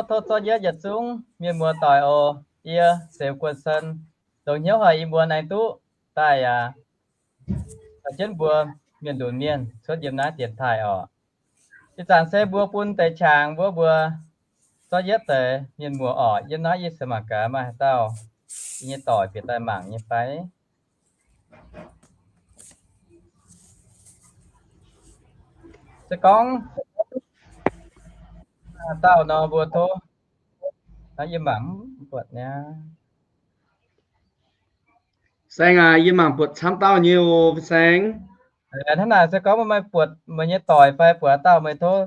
Tov zorqv yietv yietc zungv mienh muoz-doic oc. Yie Seix Guon Sen, longc hnyouv haic ih muonz aengx duqv daaih aqv, caux jienv mbuo mienh lunx mienh cuotv yiem naaiv dienx taaih oc. Ih zanc se mbuo bun deix qangx wuov mbuo zorqv yietv deix mienh muoz oc. Yiem naaiv yie se mangc gaax maaih haaix dauh yie nyei doic bieqc daaih mangc nyei fai. Se gorngv haaix dauh nor, mbuo tov, yie mangc mv buatc niaa. Saeng aac, yie mangc buatc camv dauh nyei oc, Saeng. Hnangv naaic se gorngv meih maaih buatc meih nyei doic fai buatc haaix dauh, meih tov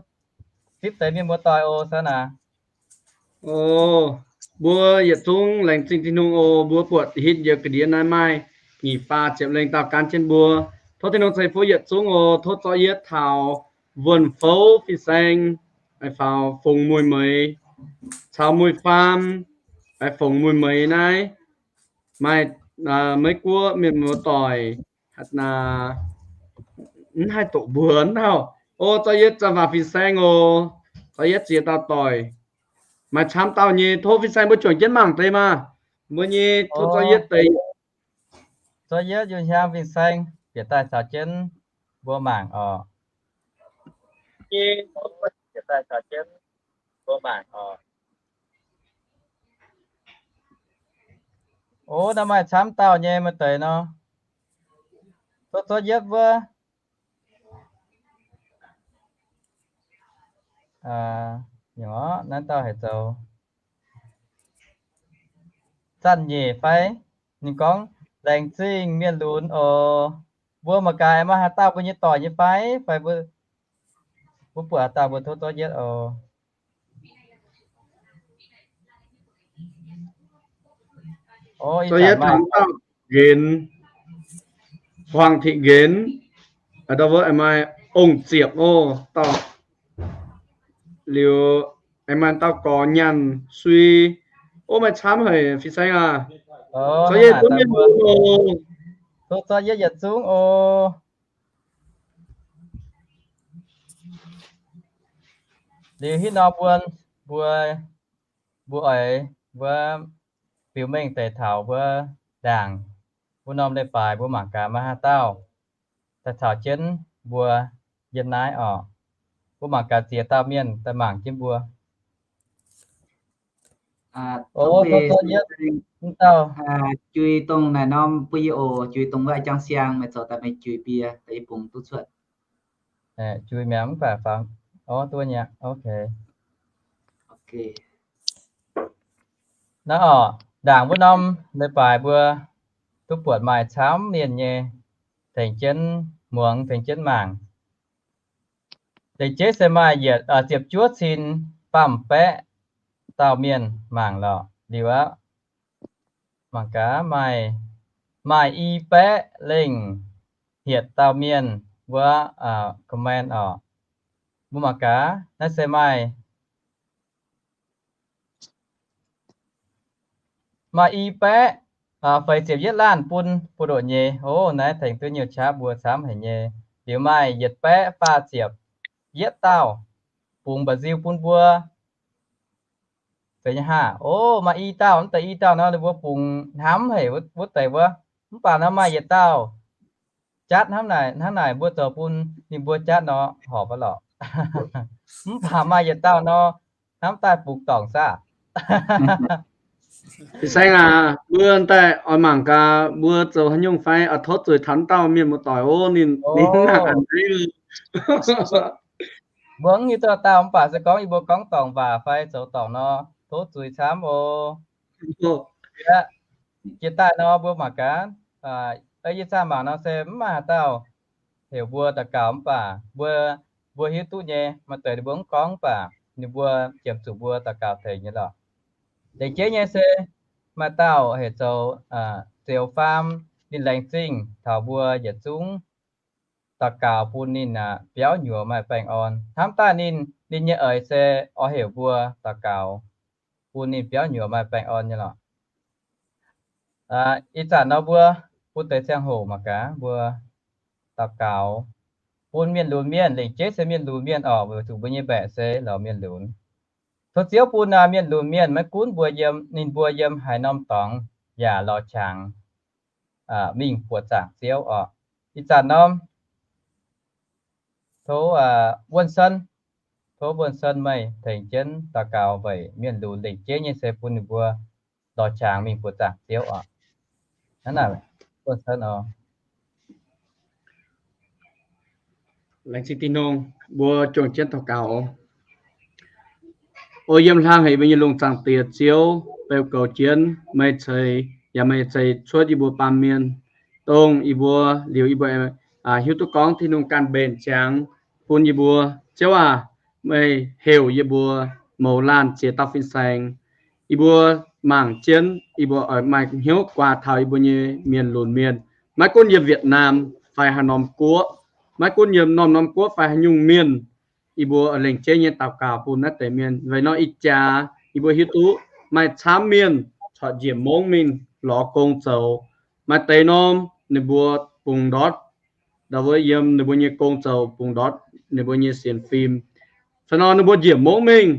zipv deix mienh muoz-doic oc, saeng aac. O, mbuo yietc zungv laengz zingh Tin-Hungh oc. Mbuo buatc hitv njoux ga'ndiev naaiv maaih nyic faah ziepc lengh dauh gan jienv mbuo. Tov Tin-Hungh ceix fuqv yietc zungv oc. Tov zorqv yietv taux Wuonh Fouv fin-saeng, faux Fongc Muiz Meix, caux Muiz Faam, faux Fongc Muiz Meix naaiv. Maaih Meiv Guoqv mienh muoz-doic, mv haih doqc mbuo hnangv. O, zorqv yietv zanc waac fin-saeng oc. Zorqv yietv ziex dauh doic. Maaih camv dauh nyei. Tov fin-saeng mbuo juangc jienv mangc deix maah. Mbuo nyei tov zorqv yietv deix. Zorqv yietv yungh hnyangx fin-saeng bieqc daaih caux jienv mbuo mangc oc. O, naaiv maaih camv dauh nyei maaih deix nor. Tov zorqv yietv wuov. Naaiv dauh haaix zoux? Zanc nyeic fai? Ninh gorngv, laengz zingh mienh lunx oc. Mbuo mangc gaax maaih haaix dauh mbuo nyei doic nyei fai? Fai mbuo, mbuo buatc haaix dauh mbuo tov zorqv yietv oc. Zorqv yietv taux dauh Nqenx, Huaang Tih Nqenx, ndau wuov aengx maaih Ong Ziepc oc, dauh liuz aengx maaih dauh Gorx Nyanc Sui. O, maaih camv haic fin-saeng aac. Zorqv yietv zungv mienh lunx oc. Tov zorqv yietv yietc zungv oc. Liuz hitv nor mbuo, mbuo, mbuo oix, mbuo biux mengh deix taux mbuo ndaangc wuov norm leiz-baaix mbuo mangc gaax maaih haaix dauh daaih caux jienv mbuo yiem naaiv oc. Mbuo mangc gaax ziex dauh mienh daaih mangc jienv mbuo. Jui dongh naaic norm bun yie oc. Jui dongh wuov jang siang, meih zoux daaih meih jui bie daaih yie bungx duqv cuotv. Jui mi'aqv mv baac fangx, o, duqv nyei, ok. Naaiv oc, ndaangc wuov norm leiz-baaix mbuo duqv buatc maaih camv mienh nyei tengx jienv muangx, tengx jienv mangc. Deix jeiv se maaih yietc, ziepc juov cin faam baeqv dauh mienh mangc lorqc. Liuz aqv, mangc gaax maaih, maaih i baeqv lengh hietc dauh mienh wuov comment oc. Mbuo mangc gaax naaiv se maaih maaih i baeqv feix ziepc yietv laanh bun buoz-ndoqv nyei. O, naaiv tengx duqv nyei qaqv mbuo camv haic nyei. Liuz maaih yietc baeqv faah ziepc yietv dauh bungx mba'nziu bun mbuo. Zeiz nyei haah? O, maaih i dauh, mv deix i dauh nor ninh mbuo bungx hnamv haic wuov deix wuov. Mv baac nor maaih yietc dauh jatv hnangv naaic, hnangv naaic mbuo zoux bun ninh mbuo jatv nor horpc aqv lorqc. Mv baac maaih yietc dauh nor hnamv daaih bungx dorngc saah. Fin-saeng aac, mbuo daaih oix mangc gaax mbuo zoux haaix nyungc fai oix tov zueiz taux dauh mienh muoz-doic ov, ninh, ninh mv nangc a'hneiv. Mbuo mv hiuv duqv dauh mv baac se gorngv yie mbuo gorngv dorngc waac fai zoux dorngc nor, tov zuiz camv oc. Jiex daaih nor mbuo mangc gaax, yie zaah mangc nor se mv maaih haaix dauh heuc mbuo daux gaux mv baac mbuo, mbuo hiuv duqv nyei, maaih deix ninh mbuo mv gorngv mv baac ninh mbuo jiem zuqc mbuo daux gaux tengx nyei lorqc. Deix jeiv nyei se maaih dauh heuc zoux Zioux Faam, ninh laengz zingh taux mbuo yietc zungv daux gaux bun ninh biauv nyuoz maaih baengh orn. Hnamv daaih ninh, ninh nyei eix se oix heuc mbuo daux gaux bun ninh biauv nyuoz maaih baengh orn nyei lorqc. Ih zanc nor mbuo bun deix ziangh hoc mangc gaax mbuo daux gaux bun mienh lunx mienh, lengc jeiv se mienh lunx mienh oc, weic zuqc mbuo nyei mbaeqc se lorz mienh lunx. Tov Ziouv bun mienh lunx mienh maiv gunv mbuo yiem, ninh mbuo yiem haaix norm dorngx yaac lorz qangx mingh buoqc zaangc Ziouv oc. Ih zanc norm tov Wuonh Son, tov Wuonh Son meih tengx jienv daux gaux weic mienh lunx lengc jeiv nyei se bun ninh mbuo lorz qangx mingh buoqc zaangc Ziouv oc. Wuonh Son oc. Laengz zingh Tin-Hungh, mbuo juangc jienv daux gaux. O yiem hlang haic mbuo nyei lungh zaangc Diex Ziouv, beu goux jienv meih ceix, yaac meih ceix cuotv yie mbuo baamh mienh, dongh yie mbuo liuz yie mbuo hiuv duqv gorngv Tin-Hungh ganh mbenc ziangx bun yie mbuo. Ziouv aac, meih heuc yie mbuo mouz laanh ziex dauh fin-saeng. Yie mbuo mangc jienv, yie mbuo oix maaih hnyouv guaax taux yie mbuo nyei mienh lunx mienh, maiv gunv yiem Việt Nam fai haaix norm guoqv, maiv gunv yiem norm-norm guoqv fai haaix nyungc mienh. Yie mbuo oix lengc jeiv nyei daux gaux bun naaiv deix mienh. Weic nor ih jaax yie mbuo hiuv duqv maaih camv mienh corc njiec mungv mingh lorz gong zoux. Maaih deix norm ninh mbuo bungx ndortv, ndau wuov yiem ninh mbuo nyei gong zoux bungx ndortv ninh mbuo nyei sienx fim. Fai nor ninh mbuo njiec mungv mingh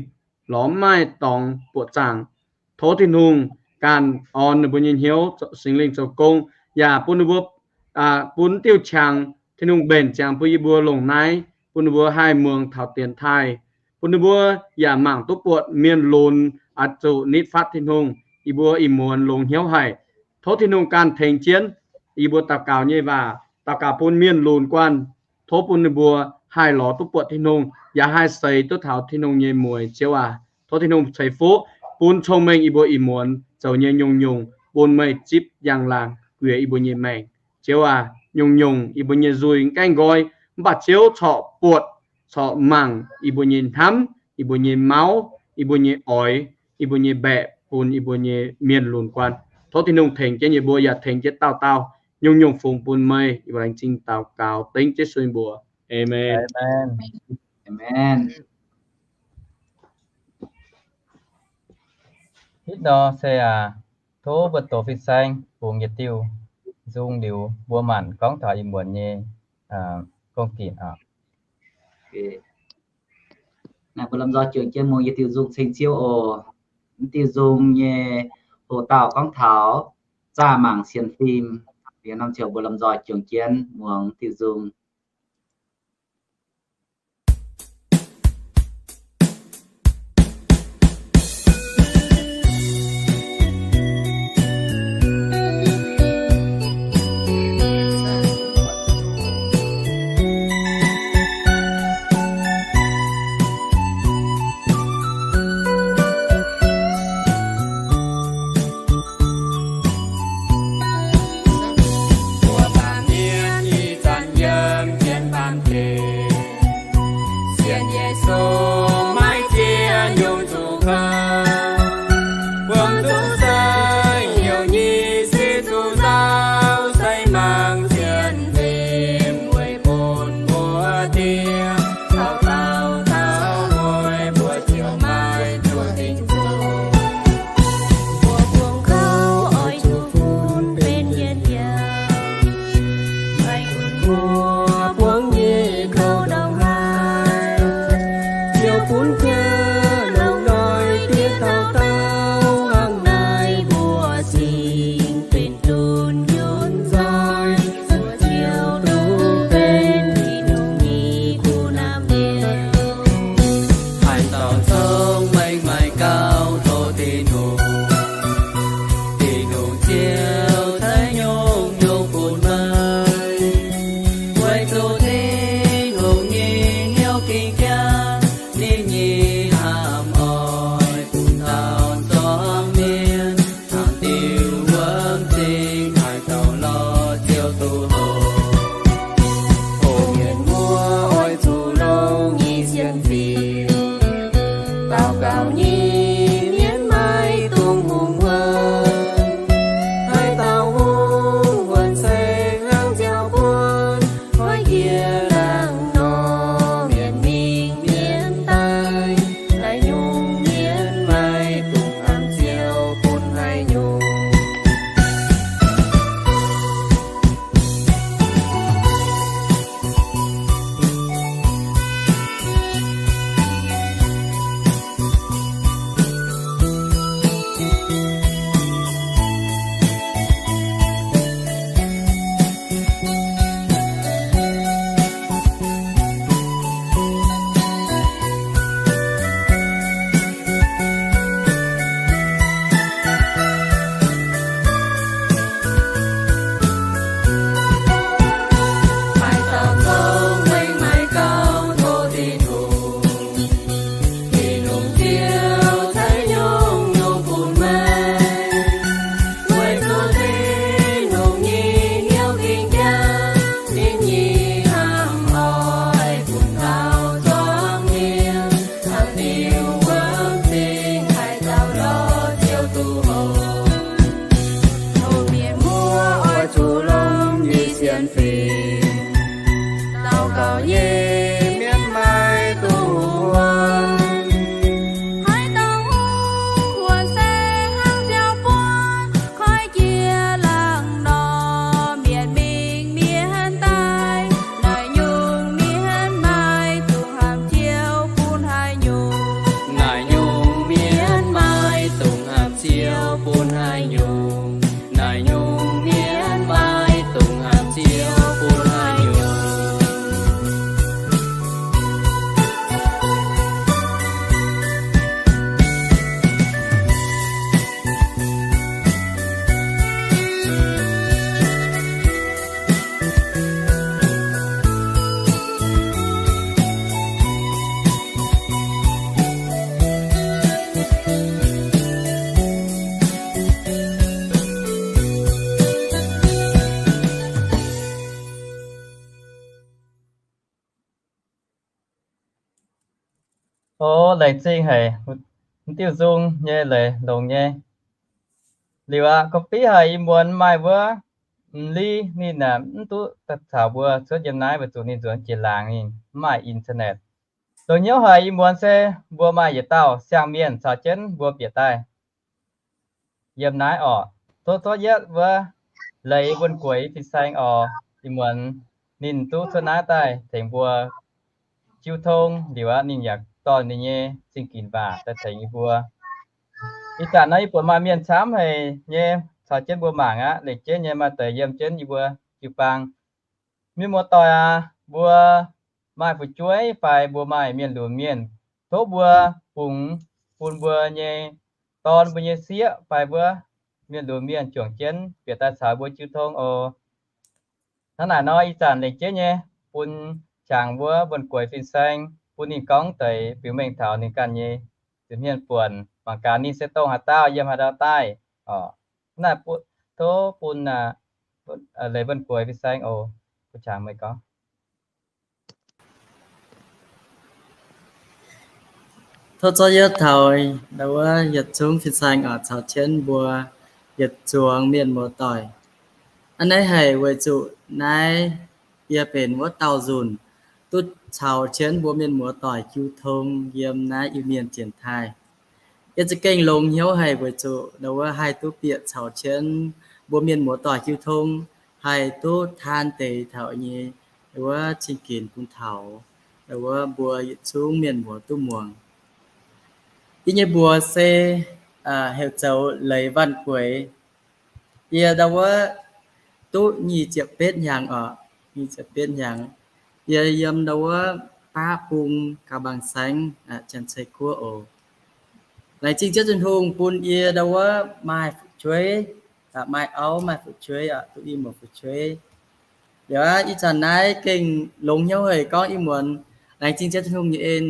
lorz mv maaih dorngx buoqc zaangc. Tov Tin-Hungh ganh orn ninh mbuo nyei hnyouv, Singx Lingh zoux gong, yaac bun ninh mbuo, bun diuh qangx Tin-Hungh mbenc ziangx bun yie mbuo longc naaiv, bun ninh mbuo haih muangx taux dienx taaih, bun ninh mbuo yaac mangc duqv buatc mienh lunx oix zuqc nitv fatv Tin-Hungh. Yie mbuo ih muonz longx hnyouv haic. Tov Tin-Hungh ganh tengx jienv yie mbuo daux gaux nyei waac, daux gaux bun mienh lunx guanh. Tov bun ninh mbuo haih lorz duqv buatc Tin-Hungh, yaac haih seix duqv taux Tin-Hungh nyei mueiz, Ziouv aac. Tov Tin-Hungh ceix fuqv bun cong-mengh yie mbuo ih muonz zoux nyei nyungc-nyungc bun meih zipv njang-laangc guiex yie mbuo nyei maengc. Ziouv aac, nyungc-nyungc yie mbuo nyei nzuih mv gaengh nqoi, mv baac Ziouv corc buatc, corc mangc yie mbuo nyei hnamv, yie mbuo nyei mauv, yie mbuo nyei oix, yie mbuo nyei mbaeqc bun yie mbuo nyei mienh lunx guanh. Tov Tin-Hungh tengx jienv yie mbuo yaac tengx jienv dauh dauh nyungc-nyungc fungx bun meih. Yie mbuo laengz zingh daux gaux dengv Yesu mbuox. Aamen. Aamen. Hitv nor se aac, tov mbuo doqc fin-saeng fungx yietc diuh nzung liuz, mbuo maanc gorngv taux ih muonz nyei gong-ginc oc. Naaiv mbuo lomh nzoih juangc jienv muangx yietc diuh nzung ceng Ziouv oc. Mv diuh nzung nyei hoc-dauh gorngv taux zaah mangc sienx fim. Liuz norm ziouc mbuo lomh nzoih juangc jienv muangx diuh nzung. O, laengz zingh haic, m'diuh nzung nyei leiz longx nyei. Liuz aqv, gorngv-fiqv haic ih muonz maaih wuov, m'li ninh aeqv, mv duqv caux mbuo cuotv yiem naaiv weic zuqc ninh nzuonx jiex laangz, ninh mv maaih internet. Longx hnyouv haic ih muonz se mbuo maaih yietc dauh siang-mienh caux jienv mbuo bieqc daaih yiem naaiv orqc. Tov zorqv yietv wuov leiz Wuonh Gueix fin-saeng orqc. Ih muonz ninh duqv cuotv naaiv daaih tengx mbuo jiu tong. Liuz aqv, ninh yaac dorh ninh nyei zingh ginc waac daaih tengx yie mbuo. Ih zanc naaiv yie buatc maaih mienh camv haic nyei caux jienv mbuo mangc aqv. Lengc jeiv nyei maaih deix yiem jienv yie mbuo jiu-baang. Mienh muoz-doic aac, mbuo maaih fu'jueiv fai mbuo maaih mienh lunx mienh, tov mbuo bungx bun mbuo nyei dorn, mbuo nyei sieqv fai wuov mienh lunx mienh juangc jienv bieqc daaih caux mbuo jiu tong oc. Hnangv naaic nor, ih zanc lengc jeiv nyei bun qangx wuov Wuonh Gueix fin-saeng, bun ninh gorngv deix biux mengh taux ninh ganh nyei zuqc hmien buonc. Mangc gaax ninh se dongh haaix dauh, yiem haaix ndau daaih oc. Naaiv tov bun leiz Wuonh Gueix fin-saeng oc. Bun qangx meih gorngv. Tov zorqv yietv taux wuov yietc zungv fin-saeng oc, caux jienv mbuo yietc zuangx mienh muoz-doic. Aa, naaiv haic weic zuqc naaiv yie benx wuov dauh nzunc duqv caux jienv mbuo mienh muoz-doic jiu tong yiem naaiv Iu-Mienh dienx taaih. Yie za'gengh longx hnyouv haic weic zuqc ndau wuov haih duqv bieqc caux jienv mbuo mienh muoz-doic jiu tong, haih duqv taan deix taux nyei wuov zingh ginx bun taux ndau wuov mbuo yietc zungv mienh muoz duqv muangx. Yie nyei mbuox se heuc zoux Leiz Wanh Gueix. Yie ndau wuov duqv nyic ziepc betv hnyangx oc, nyic ziepc betv hnyangx. Yie yiem ndau wuov baav bung Gau Bang Saengv, Janx-Sei Guoqv oc. Laengz zingh Ziouv Tin-Hungh bun yie ndau wuov maaih fu'jueiv, maaih auv maaih fu'jueiv, duqv i muoc fu'jueiv. Liuz aqv, ih zanc naaiv gengh longx hnyouv haic gorngv ih muonz laengz zingh Ziouv Tin-Hungh nyei en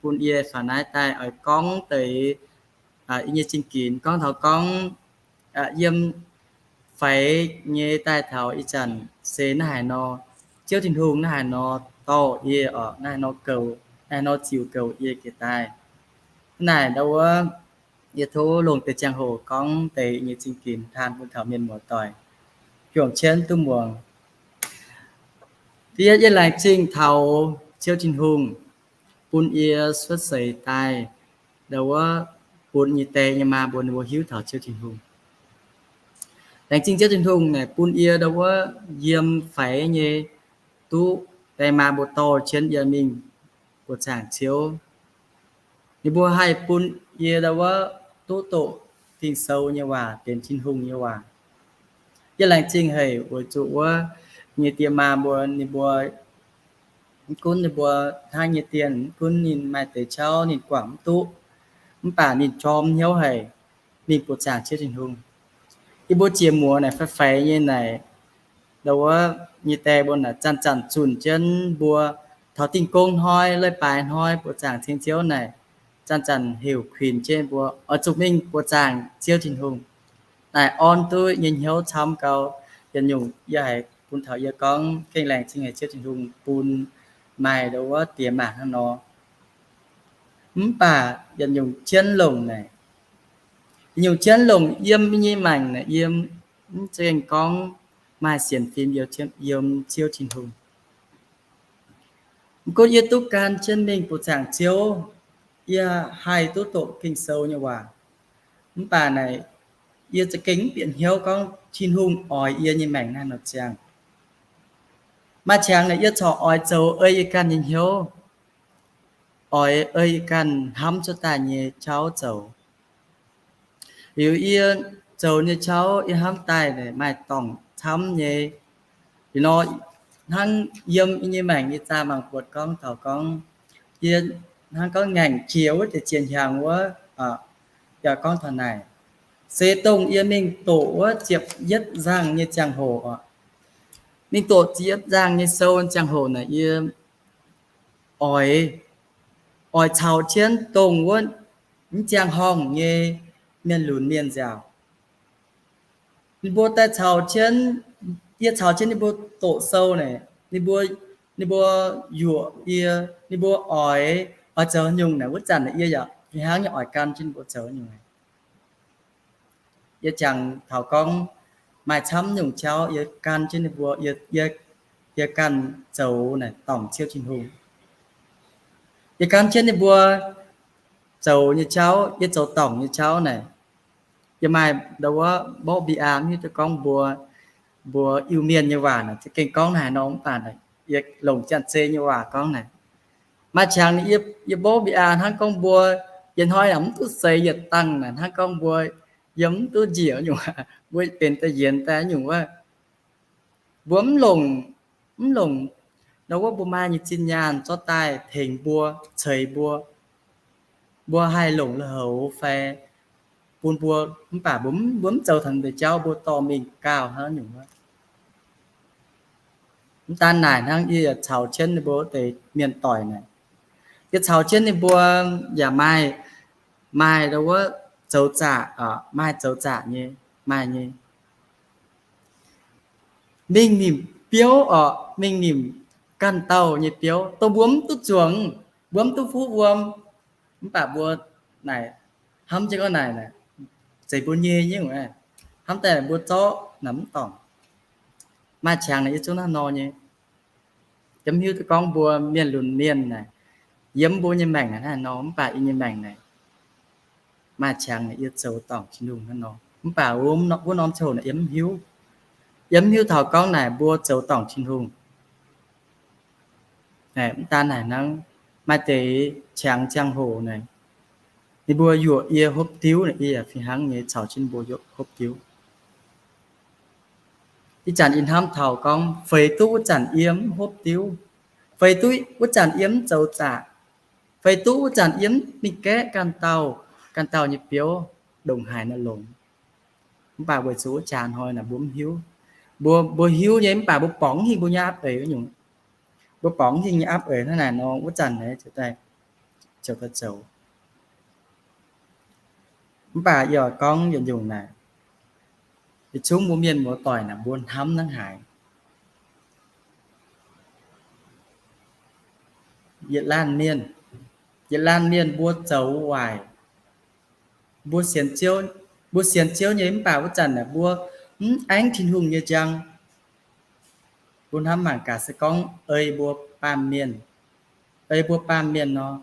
bun yie faaux naaiv daaih oix gorngv deix yie nyei zingh ginx, gorngv taux gorngv yiem faix nyei daaih taux ih zanc se naaiv haaix nor, Ziouv Tin-Hungh naaiv haaix nor dorh yie oc, naaiv haaix nor goux, naaiv haaix nor ziux goux yie jiex daaih. Naaic ndau wuov yie tov longc deix ziangh hoc gorngv deix nyei zingh ginx taan bun taux mienh muoz-doic juangc jienv duqv muangx. Da'yietv yie laengz zingh taux Ziouv Tin-Hungh bun yie suotv seix daaih ndau wuov bun nyei die nyei maa mbuo, ninh mbuo hiuv taux Ziouv Tin-Hungh. Laengz zingh Ziouv Tin-Hungh naaic bun yie ndau wuov yiem faix nyei duqv die maa mbuo dorh jienv yie mingh buoz-zaangc Ziouv. Ninh mbuo haih bun yie ndau wuov duqv doqc Ging-Sou nyei waac, benx Tin-Hungh nyei waac. Yie laengz zingh haic weic zuqc wuov nyei die maa mbuo, ninh mbuo mv gunv ninh mbuo hnangv nyei dien, mv gunv ninh maaih deix jauv ninh guangc mv duqv, mv baac ninh jorm hnyouv haic mingh buoz-zaangc Ziouv Tin-Hungh. Yie mbuo jiex muoz naaic faix-faix nyei naaic, ndau wuov nyei die mbuo naaic zanc-zanc zunh jienv mbuo taux dingh gong hnoi, leiz-baaix hnoi buoz-zaangc ceng Ziouv naaic, zanc-zanc heuc kuinx jienv mbuo oix zuqc mingh buoz-zaangc Ziouv Tin-Hungh. Naaic orn duqv nyei hnyouv camv gau. Yietc nyungc yie haiz bun taux yie gorngv gengh laengz zingh haic Ziouv Tin-Hungh bun maaih ndau wuov diex maac hnangv nor. Mv baac yietc nyungc jienv longc naaic, yietc nyungc jienv longc yiem yie nyei maengc naaic, yie mv za'gengh gorngv maaih sienx fim yiem Ziouv Tin-Hungh. Mv gunv yie duqv gan jienv mingh buoz-zaangc Ziouv, yie haih duqv doqc Ging-Sou nyei waac. Mv baac naaic, yie za'gengh mv bieqc hnyouv gorngv Tin-Hungh oix yie nyei maengc naaiv nor ziangh. Maaih qangx naaic yie corc oix zoux ei yie ganh nyei hnyouv, oix ei yie ganh hnamv cuotv daaih nyei jauv zoux. Liuz yie zoux nyei jauv yie hnamv daaih naaic maaih dorngc camv nyei. Liuz nor, hnangv yiem yie nyei maengc yie zaah mangc buatc gorngv taux gorngv, yie hnangv gorngv ngaengc jiex wuov deix ziex hnyangx wuov, yaac gorngv taux naaic, se dongh yie mingh doqc wuov ziepc yietv nzangh nyei ziangh hoc oc. Mingh doqc ziepc yietv nzangh nyei sou ziangh hoc naaic yie oix, oix caux jienv dongh wuov mv ziangh horngh nyei mienh lunx mienh nziaauc. Ninh mbuo daaih caux jienv, yie caux jienv ninh mbuo doqc sou naaic, ninh mbuo, ninh mbuo yuoqc yie, ninh mbuo oix, oix zoux nyungc naaic wuov zanc naaic yie yaac fih hnangv nyei oix gan jienv mbuo zoux nyungc. Yie jangx taux gorngv maaih camv nyungc jauv yie gan jienv ninh mbuo, yie, yie ganh zoux naaic dorngc Ziouv Tin-Hungh. Yie gan jienv ninh mbuo zoux nyei jauv, yie zoux dorngc nyei jauv naaic, yie maaih ndau wuov mborqv mbiaa mv hiuv duqv gorngv mbuo, mbuo Iu-Mienh nyei waac naaic za'gengh gorngv naaic nor, mv baac yie longc Janx-Zei nyei waac gorngv naaic. Maaih qangx yie, yie mborqv mbiaa hnangv gorngv mbuo yietc hnoi naaic mv duqv seix yietc dangh naaic hnangv gorngv mbuo yiem mv duqv njiec nyungc, mbuo benx da'yienz daaih nyungc wuov. Mbuo mv longc, mv longc ndau wuov mbuo maaih nyei zinh nyaanh zorqv daaih tengx mbuo, ceix mbuo. Mbuo haih longc lui-houx fai bun mbuo, mv baac mbuo, mbuo mv zoux taux deix jauv mbuo dorh mingh gauh hnangv nyungc wuov. Mv daan naaic hnangv, yie yaac caux jienv ninh mbuo wuov deix mienh doic naaic, yie caux jienv ninh mbuo yaac maaih, maaih ndau wuov zoux zaqc, maaih zoux zaqc nyei, maaih nyei. Mingh nimc biouv orqc, mingh nimc ganh dauh nyei biouv, dongh mbuo mv duqv zuangx, mbuo mv duqv fuqv wuom, mv baac mbuo naaic hnamv jienv gorngv naaic, zeiz mbuo nyei nyungc, hnamv daaih mbuo zorqv naaic mv dorngc. Maaih qangx naaic yie zungv hnangv nor nyei. Yie mv hiuv duqv gorngv mbuo mienh lunx mienh naaic, yiem mbuo nyei maengc naaic hnangv nor, mv baac yie nyei maengc naaic maaih qangx naaic yie zoux dorngc Tin-Hungh hnangv nor. Mv baac wuov norm ziangh hoc naaic yie mv hiuv. Yie mv hiuv taux gorngv naaic mbuo zoux dorngc Tin-Hungh. Mv daan naaic hnangv, maaih deix qangx ziangh hoc naaic, ninh mbuo yuoqc yie hopv diuv naaic, yie yaac fih hnangv nyei caux jienv mbuo yuoqc hopv diuv. Ih zanc yie hnamv taux gorngv feix duqv wuov zanc yie mv hopv diuv, feix duqv wuov zanc yie mv zoux zaqc, feix duqv wuov zanc yie mv mingh gaeqv ganh dauh, ganh dauh nyei biouv ndongc haaix nor longx. Mv baac weic zuqc wuov jaax hnoi naaic mbuo mv hiuv. Mbuo, mbuo hiuv nyei mv baac mbuo borngz hingh mbuo nyei aapv eix nyungc. Mbuo borngz hingh nyei aapv eix hnangv naaic nor, wuov zanc naaic ziouc daaih, ziouc daaih zoux. Mv baac yie oix gorngv yietc nyungc naaic, yietc zungv mbuo mienh muoz-doic naaic mbuo hnamv hnangv haaix. Yietc laanh mienh, yietc laanh mienh mbuo zoux waaic, mbuo sienx Ziouv, mbuo sienx Ziouv nyei mv baac wuov zanc naaic mbuo mv aengv Tin-Hungh nyei njang. Mbuo hnamv mangc gaax se gorngv ei mbuo baamh mienh, ei mbuo baamh mienh nor,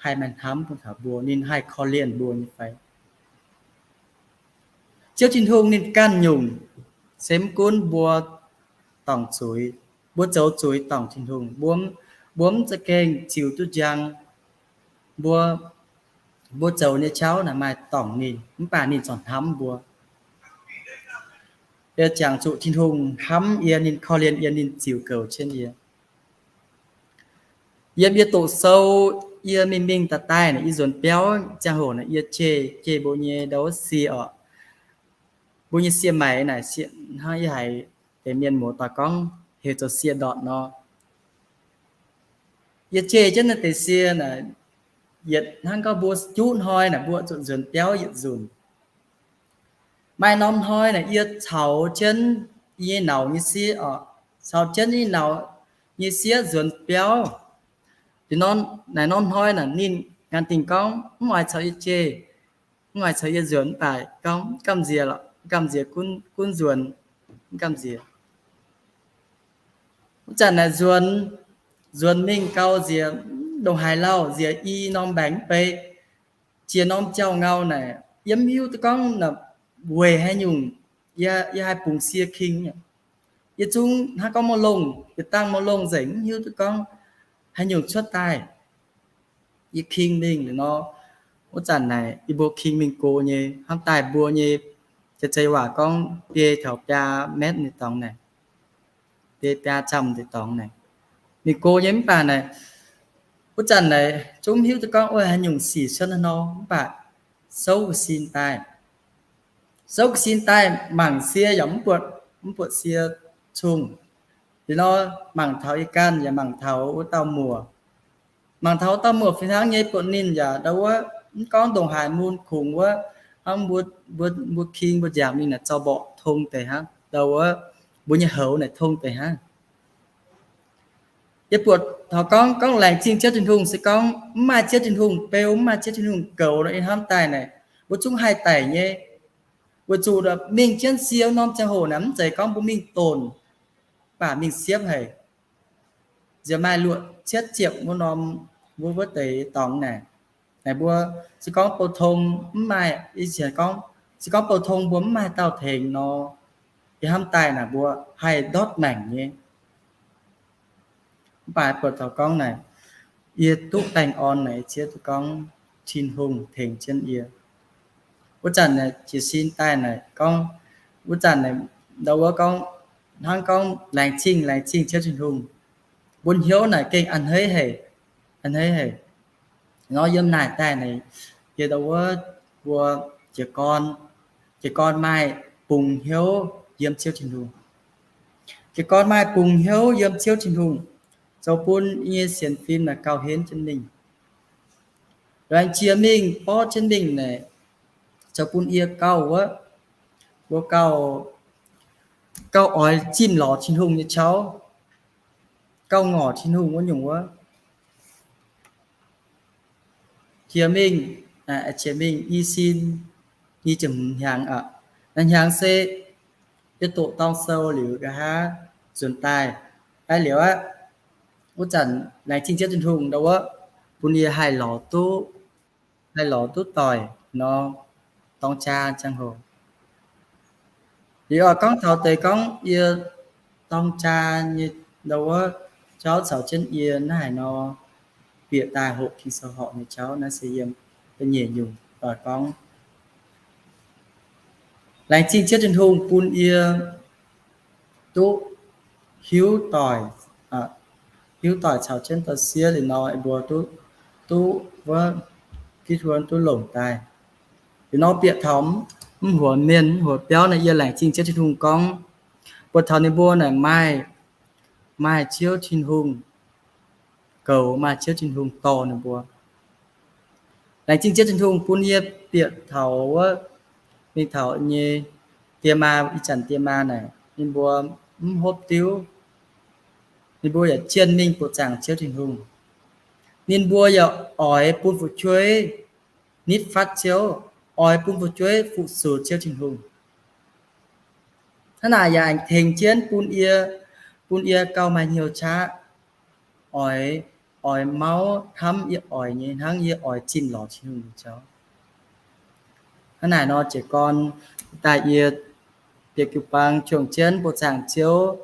haih maaih hnamv bun taux mbuo, ninh haih korv-lienh mbuo nyei fai? Ziouv Tin-Hungh ninh ganh nyungc, se mv gunv mbuo dorngc zuiz, mbuo zoux zuiz dorngc Tin-Hungh, mbuo, mbuo mv za'gengh ziux duqv njang. Mbuo, mbuo zoux nyei jauv naaic maaih dorngc ninh, mv baac ninh corc hnamv mbuo. Yie jangx zuqc Tin-Hungh hnamv yie, ninh korv-lienh yie, ninh ziux goux jienv yie. Yiem yie doqc sou, yie mingh mingh daaih daaih naaic, yie nzuonx biauv ziangh hoc naaic, yie jeiv, jeiv mbuo nyei ndau wuov sie orqc. Mbuo nyei sie maix naaic, hnangv yie haiz deix mienh muoz-doic gorngv heuc zoux sie ndortc nor. Yie jeiv jienv naaiv deix sie naaic, yietc hnangv gorngv mbuo juqv hnoi naaic mbuo zuqc nzuonx biauv yietc nzunc. Maaih norm hnoi naaic yie caux jienv yie nyei nauz nyei sieqv orqc, caux jienv yie nyei nauz nyei sieqv nzuonx biauv. Naaic norm hnoi naaic ninh ngaanc dingc gorngv mv oix caux yie jeiv, mv oix caux yie nzuonx, mv baac gorngv mv gamh nziex lorqc, mv gamh nziex gunv, gunv nzuonx, mv gamh nziex. Wuov zanc naaic nzuonx, nzuonx mingh gau nziex, ndongc haaix lauh nziex i norm mbaengx mv bei, jiex norm jauv-ngau naaic, yie mv hiuv duqv gorngv naaic weic haaix nyungc yie, yie haih bungx sie king. Yie zungv hnangv gorngv maiv longh, yietc dangh maiv longh nzengc, mv hiuv duqv gorngv haaix nyungc cuotv daaih. Yie king mingh liuz nor, wuov zanc naaic yie mbuo king mingh go nyei, hnamv daaih mbuo nyei, jiex zei waac gorngv biei taux biaa metv nyei dorngx naaic, biei biaa camv nyei dorngx naaic, mingh go nyei mv baac naaic, wuov zanc naaic zungv mv hiuv duqv gorngv haaix nyungc sic cuotv haaix nor, mv baac souv ga'sin daaih. Souv ga'sin daaih mangc sie yaac mv buatc, mv buatc sie cung. Liuz nor, mangc taux yie ganh yaac mangc taux wuov dauh muoc. Mangc taux wuov dauh muoc fih hnangv nyei, buatc ninh yaac ndau wuov mv gorngv ndongc haaix mun kungx wuov, hnangv mbuo, mbuo, mbuo king mbuo nziaauc mingh naaic zorqv mborqv tong deix hnangv, ndau wuov mbuo nyei houx naaic tong deix hnangv. Yie buatc taux gorngv, gorngv laengz zingh Ziouv Tin-Hungh se gorngv mv maaih Ziouv Tin-Hungh beu, mv maaih Ziouv Tin-Hungh goux nor, ih hnamv daaih naaic mbuo zungv haih daic nyei. Weic zuqc mingh jienv siou norm ziangh hoc naaic mv zeiz gorngv mbuo mingh donc, mv baac mingh siepv haic. Nziex maaih luoqc cietv ziepc wuov norm, wuov, wuov deix dorngx naaic, naaic mbuo se gorngv bou tong mv maaih, i cien gorngv se gorngv bou tong mbuo mv maaih dauh tengx nor, ih hnamv daaih naaic mbuo haih ndortv maengc nyei. Mv baac buatc taux gorngv naaic, yie duqv baengh orn naaic, yie zieqv duqv gorngv Tin-Hungh tengx jienv yie. Wuov zanc naaic jiez sin daaih naaic gorngv, wuov zanc naaic ndau wuov gorngv, hnangv gorngv laengz zingh, laengz zingh Ziouv Tin-Hungh, mbuo hnyouv naaic gengh a'hneiv haic, a'hneiv haic. Nor yiem naaic daaih naaic, yie ndau wuov mbuo jiez gorn, jiez gorn maaih bungx hnyouv yiem Ziouv Tin-Hungh. Jiez gorn maaih bungx hnyouv yiem Ziouv Tin-Hungh, zoux bun yie nyei sienx fim naaic gauh henv jienv mingh. Laengz jiex mingh, borqv jienv mingh naaic, zoux bun yie gauh wuov, mbuo gauh, gauh oix zimh lorz Tin-Hungh nyei qauv, gauh ngorc Tin-Hungh wuov nyungc wuov. Jiex mingh, jiex mingh i sin, i ziepc hmz hnyangx aqv. Naaiv hnyangx se yie doqc dorng sou liuz nqa'haav nzuonx daaih. Aa liuz aqv, wuov zanc laengz zingh Ziouv Tin-Hungh ndau wuov, bun yie haih lorz duqv, haih lorz duqv doic nor, dorng jaa ziangh hoc. Liuz oix gorngv taux deix gorngv yie dorng jaa nyei ndau wuov jauv caux jienv yie naaiv haaix nor bieqc daaih hoqc Ging-Sou horpc nyei jauv, naaiv se yiem da'nyeic nyungc oix gorngv. Laengz zingh Ziouv Tin-Hungh bun yie duqv hiuv doic, hiuv doic caux jienv da'sieqv liuz nor, mbuo duqv, duqv wuov, gitv huon duqv longc daaih. Liuz nor bieqc taux mv huox mienh, mv huox biauv naaic, yie laengz zingh Ziouv Tin-Hungh gorngv, buatc taux ninh mbuo naaic maaih, maaih Ziouv Tin-Hungh goux, maaih Ziouv Tin-Hungh dorh ninh mbuo. Laengz zingh Ziouv Tin-Hungh bun yie bieqc taux wuov, mingh taux nyei die maa, ih zanc die maa naaic ninh mbuo mv hopv diuv, ninh mbuo yaac jienh mingh buoqc zaangc Ziouv Tin-Hungh. Ninh mbuo yaac oix bun fu'jueiv nitv fatv Ziouv, oix bun fu'jueiv fu-sux Ziouv Tin-Hungh. Hnangv naaic yaac aengx tengx jienv bun yie, bun yie gauh maaih hnyouv qaqv, oix, oix mauv hnamv yie oix nyei hnangv yie oix zinh lorz Tin-Hungh nyei jauv. Hnangv naaic nor jiez gorn daaih yie bieqc jiu-baang juangc jienv buoqc zaangc Ziouv,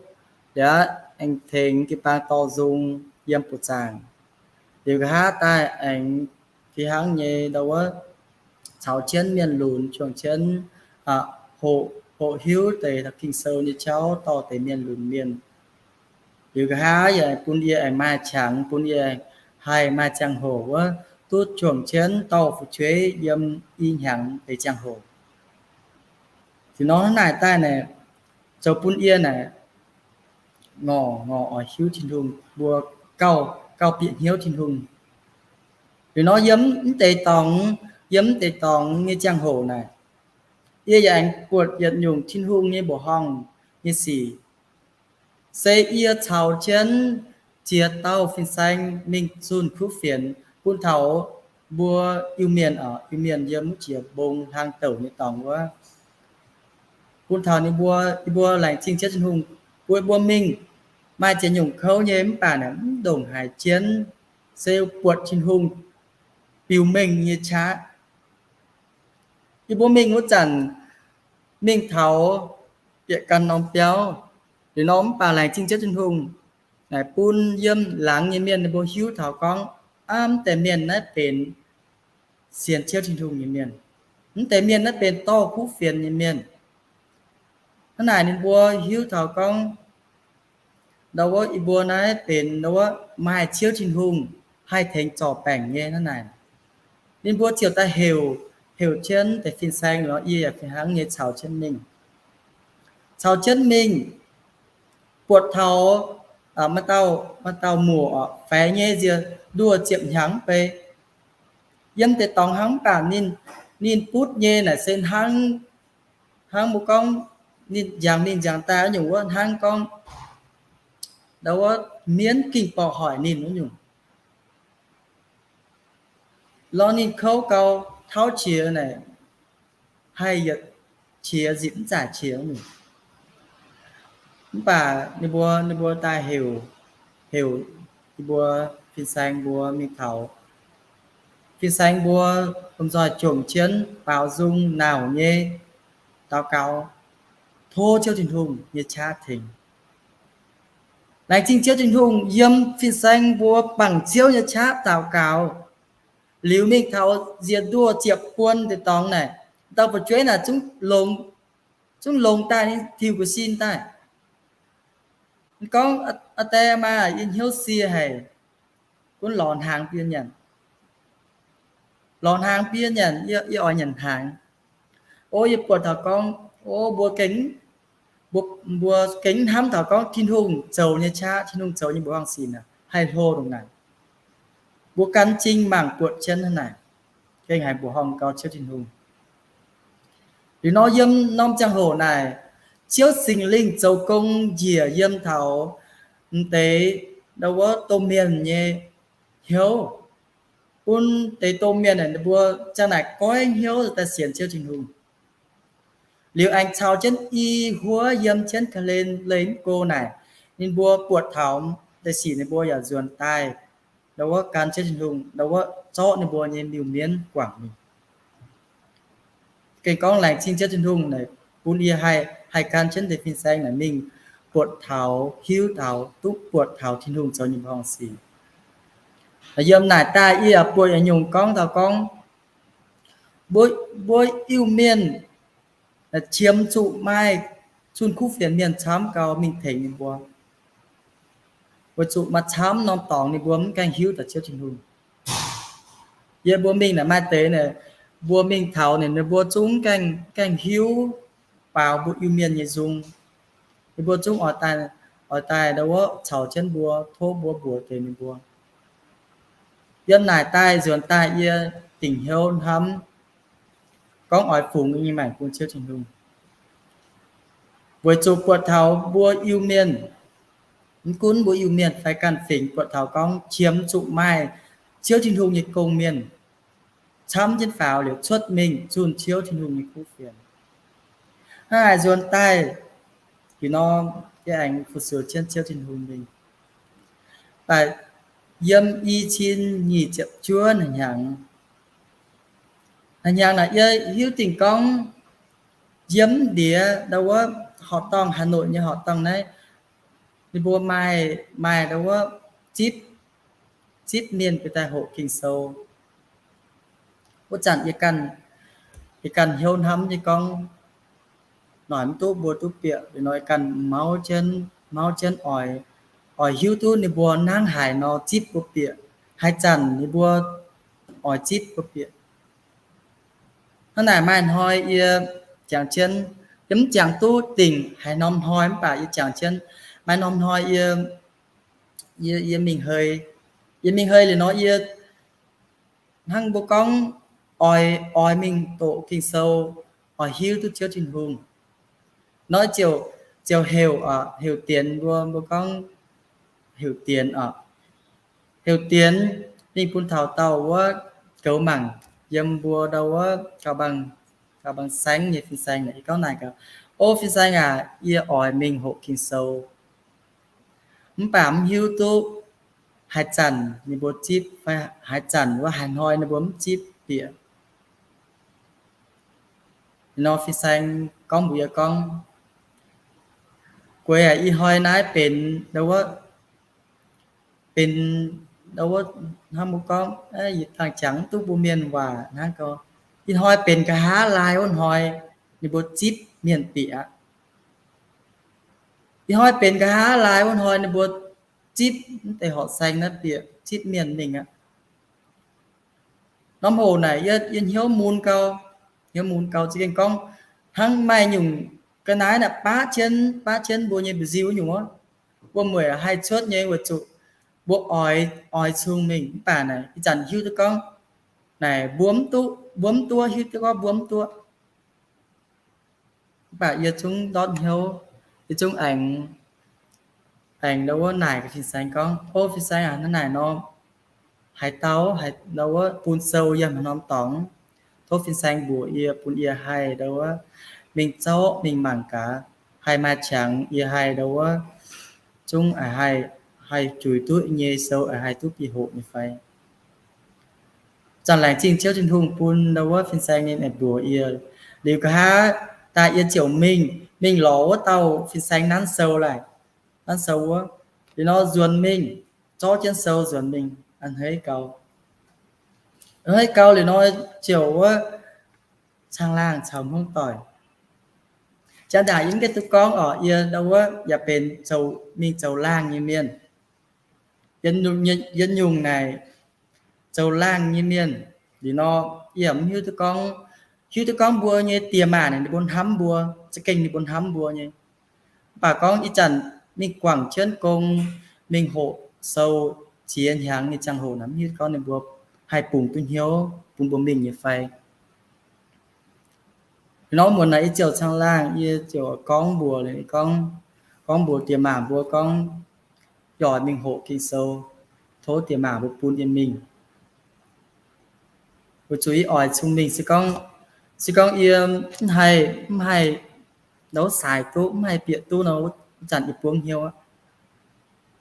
liuz aengx tengx jiu-baang dorh nzung yiem buoqc zaangc. Liuz nqa'haav daaih aengx fih hnangv nyei ndau wuov caux jienv mienh lunx juangc jienv hoqc, hoqc hiuv deix Ging-Sou nyei jauv dorh deix mienh lunx mienh. Liuz nqa'haav yaac bun yie aengx maaih qangx, bun yie haih maaih ziangh hoc wuov duqv juangc jienv dorh fu'jueiv yiem i hnyangx deix ziangh hoc. Liuz nor hnangv naaic daaih naaic, zoux bun yie naaic ngorc, ngorc oix hiuv Tin-Hungh, mbuo gauh, gauh bieqc hnyouv Tin-Hungh. Liuz nor yiem mv deix dorngx, yiem mv deix dorngx nyei ziangh hoc naaic, yie yaac aengx buatc yietc nyungc Tin-Hungh nyei mbuoqc horngh nyei sic. Se yie caux jienv ziex dauh fin-saeng mingh zunh kuv fienx bun taux mbuo Iu-Mienh, Iu-Mienh yiem wuov jiex mbong hlang douc nyei dorngx wuov. Bun taux ninh mbuo, yie mbuo laengz zingh Ziouv Tin-Hungh bun mbuo mingh. Maaih ziex nyungc kouv nyei mv baac naaic mv ndongc haaix jienv, se buatc Tin-Hungh biux mengh nyei qaqv. Yie mbuo mingh wuov zanc mingh taux bieqc ganh norm biauv. Liuz nor mv baac laengz zingh Ziouv Tin-Hungh naaic bun yiem laangz nyei mienh ninh mbuo hiuv taux gorngv, aav, mv deix mienh naaiv benx sienx Ziouv Tin-Hungh nyei mienh. Mv deix mienh naaiv benx dorh kuv fienx nyei mienh. Hnangv naaic ninh mbuo hiuv taux gorngv ndau wuov yie mbuo naaiv benx ndau wuov maaih Ziouv Tin-Hungh haih tengx zorc baengc nyei hnangv naaic. Ninh mbuo ziouc daaih heuc, heuc jienv deix fin-saeng nor, yie yaac fih hnangv nyei caux jienv mingh. Caux jienv mingh buatc taux maaih dauh, maaih dauh muoc faix nyei nziex nduoh ziepc hnyangx mv bei. Yiem deix dorngx hnangv mv baac ninh, ninh butv nyei naaic se hnangv, hnangv mbuo gorngv ninh nziangx mingh nziangx daaih wuov nyungc wuov, hnangv gorngv ndau wuov mienv gengh borqc hoic ninh wuov nyungc. Lorz ninh kouv gau, tauv qiex naaic, haih yietc qiex nzipc mv zaic qiex wuov nyungc. Mv baac ninh mbuo, ninh mbuo daaih heuc, heuc ninh mbuo fin-saeng mbuo mingh taux. Fin-saeng mbuo lomh nzoih jomc jienv baaux nzung nauc nyei daux gaux, tov Ziouv Tin-Hungh nyei qaqv tengx. Laengz zingh Ziouv Tin-Hungh yiem fin-saeng mbuo bangc Ziouv nyei qaqv daux gaux, liuz mingh taux nziex nduoh ziepc buon deix dorngx naaic, dauh fu'jueiv naaic zungv longx, zungv longx daaih, ninh tiux gu'sin daaih. Ninh gorngv, Aa die maa, yie hnyouv sie haic, gunv lorz hnaangx bun yie nyanc. Lorz hnaangx bun yie nyanc, yie, yie oix nyanc hnaangx. O, yie buatc taux gorngv, o, mbuo gengh, mbuo, mbuo gengh hnamv taux gorngv Tin-Hungh zoux nyei qaqv, Tin-Hungh zoux nyei mbuoqc horngh sic naaic haih hlo ndongc naaic. Mbuo gan zingh mangc buatc jienv hnangv naaic, gengh haiz mbuoqc horngh gau Ziouv Tin-Hungh. Liuz nor yiem norm ziangh hoc naaic, Ziouv Singx Lingh zoux gong njiec yiem taux m'deix ndau wuov domh mienh nyei hnyouv, bun deix domh mienh naaic ninh mbuo ziang naaic goiv hnyouv daaih sienx Ziouv Tin-Hungh. Liuz aengx caux jienv i huov yiem jienv ga'hlen leih mv go naaic, ninh mbuo buatc taux deix sic ninh mbuo yaac nzuonx daaih, ndau wuov gan Ziouv Tin-Hungh, ndau wuov zorqv ninh mbuo nyei miuc-mienv guangc mingh. Gengh gorngv laengz zingh Ziouv Tin-Hungh naaic bun yie haih, haih gan jienv deix fin-saeng naaic mingh buatc taux, hiuv taux, duqv buatc taux Tin-Hungh zoux nyei mbuoqc horngh sic. Yiem naaic daaih yie yaac buatc yietc nyungc gorngv taux gorngv, mbuo, mbuo Iu-Mienh qiemx zuqc maaih zunh kuv fienx mienh camv gau mingh tengx ninh mbuo. Weic zuqc maaih camv norm dorngx ninh mbuo mv gaengh hiuv daaih Ziouv Tin-Hungh. Yie mbuo mingh naaic maaih deix naaic, mbuo mingh taux naaic ninh mbuo zungv gaengh, gaengh hiuv baaux mbuo Iu-Mienh nyei nzung. Ninh mbuo zungv oix daaih, oix daaih ndau wuov caux jienv mbuo, tov mbuo mbuox deix ninh mbuo. Yiem naaic daaih nzuonx daaih yie dingc hnyouv hnamv gorngv oix fungx nyei maengc bun Ziouv Tin-Hungh. Weic zuqc buatc taux mbuo Iu-Mienh, mv gunv mbuo Iu-Mienh fai ganh fingx, buatc taux gorngv qiemx zuqc maaih Ziouv Tin-Hungh nyei gong-mienh camv jienv faaux liuz cuotv mingh zunh Ziouv Tin-Hungh nyei kuv fienx. Hnangv naaic nzuonx daaih, ih norm yie aengx fu-sux jienv Ziouv Tin-Hungh mingh. Daaih yiem i cin nyic ziepc juov hnyangx, hnyangx naaic yie hiuv dingc gorngv yiem ndiev ndau wuov horqc dorngh, Hà Nội nyei horqc dorngh naaiv, ninh mbuo maaih, maaih ndau wuov zipv, zipv mienh bieqc daaih hoqc Ging-Sou. Wuov zanc yie ganh, yie ganh hnyouv hnamv nyei gorngv, noic mv duqv mbuo duqv bieqc, liuz nor yie ganh mauv jienv, mauv jienv oix, oix hiuv duqv ninh mbuo hnangv haaix nor zipv mbuo bieqc, haaix zanc ninh mbuo oix zipv mbuo bieqc. Hnangv naaic maaih hnoi yie jangx jienv, yie mv jangx duqv dingc haaix norm hnoi mv baac yie jangx jienv maaih norm hnoi yie, yie, yie mingh hei, yie mingh hei liuz nor yie hnangv mbuo gorngv oix, oix mingh doqc Ging-Sou, oix hiuv duqv Ziouv Tin-Hungh. Nor ziouc, ziouc heuc, heuc dienx mbuo, mbuo gorngv heuc dienx oc. Heuc dienx mingh bun taux dauh wuov goux mangc yiem mbuo ndau wuov gauh, gauh bangc saengv nyei fin-saeng naaic, yie gorngv naaic gaax, O fin-saeng aac, yie oix mingh hoqc Ging-Sou. Mv baac mv hiuv duqv haaix zanc ninh mbuo zipv fai haaix zanc wuov haaix hnoi ninh mbuo mv zipv bieqc. Nor fin-saeng gorngv mbuox yie gorngv, Gueix aac, ih hnoi naaiv benx, benx, hnangv mbuo gorngv, yie dangh jangx mv duqv mbuo mienh waac hnangv gorngv, ih hnoi benx nqa'haav laai wuov hnoi ninh mbuo zipv mienh bieqc aqv. Ih hnoi benx nqa'haav laai wuov hnoi ninh mbuo zipv mv deix horqc saeng naaiv bieqc, zipv mienh mingh aqv. Norm hoc naaic yie, yie hnyouv mun gau, hnyouv mun gau za'gengh gorngv hnangv maaih nyungc ga'naaiv naaic baav jienv, baav jienv mbuo nyei mba'nziu wuov nyungc wuov. Mbuo mueic haih cuotv nyei weic zuqc mbuo oix, oix cung mingh mv baac naaic ih zanc hiuv duqv gorngv naaic mbuo mv duqv, mbuo mv duqv, hiuv duqv gorngv mbuo mv duqv. Mv baac yie zungv ndortv hnyouv, yie zungv aengx aengx ndau wuov naaic gaax fin-saeng gorngv, O, fin-saeng aac, hnangv naaic nor, haaix dauh, haaix, ndau wuov bun sou yiem haaix norm dorngx, tov fin-saeng mbuox yie, bun yie haih ndau wuov mingh zorqv mingh mangc gaax, haih maaih qangx yie haih ndau wuov zungv haih, haih juix duqv nyei sou, haih duqv bieqc hoqc nyei fai. Zanc laengz zingh Ziouv Tin-Hungh bun ndau wuov fin-saeng ninh aengx mbuox yie. Liuz nqa'haav daaih yie ziouc mingh, mingh lorz wuov dauh fin-saeng nanv sou laaih, nanv sou wuov. Liuz nor nzuonx mingh, zorqv jienv sou nzuonx mingh a'hneiv gau. A'hneiv gau liuz nor ziouc wuov caangh laangh caux hmuangv doic. Janx-ndaangc yie mv gaengh duqv gorngv oc, yie ndau wuov yaac benx zoux, mingh zoux laangh nyei mienh. Yie nyungc naaic zoux laangh nyei mienh. Liuz nor, yie mv hiuv duqv gorngv, hiuv duqv gorngv mbuo nyei diex maac ninh mbuo hnamv mbuo, za'gengh ninh mbuo hnamv mbuo nyei. Mv baac gorngv ih zanc mingh guangc jienv gong, mingh hoqc sou ziex hnyangx nyei ziangh hoc naaic, mv hiuv gorngv ninh mbuo haih bungx duqv hnyouv bun mbuo mingh nyei fai. Liuz nor muonz naaic yie ziouc caangh laangh, yie ziouc gorngv mbuox, gorngv, gorngv mbuox diex maac mbuo gorngv, yie oix mingh hoqc Ging-Sou, tov diex maac mbuo bun yie mingh. Weic zuqc yie oix cun-mengh, se gorngv, se gorngv yie mv haih, mv haih ndau saaix duqv, mv haih bieqc duqv nor, wuov zanc yie buangv hnyouv aqv.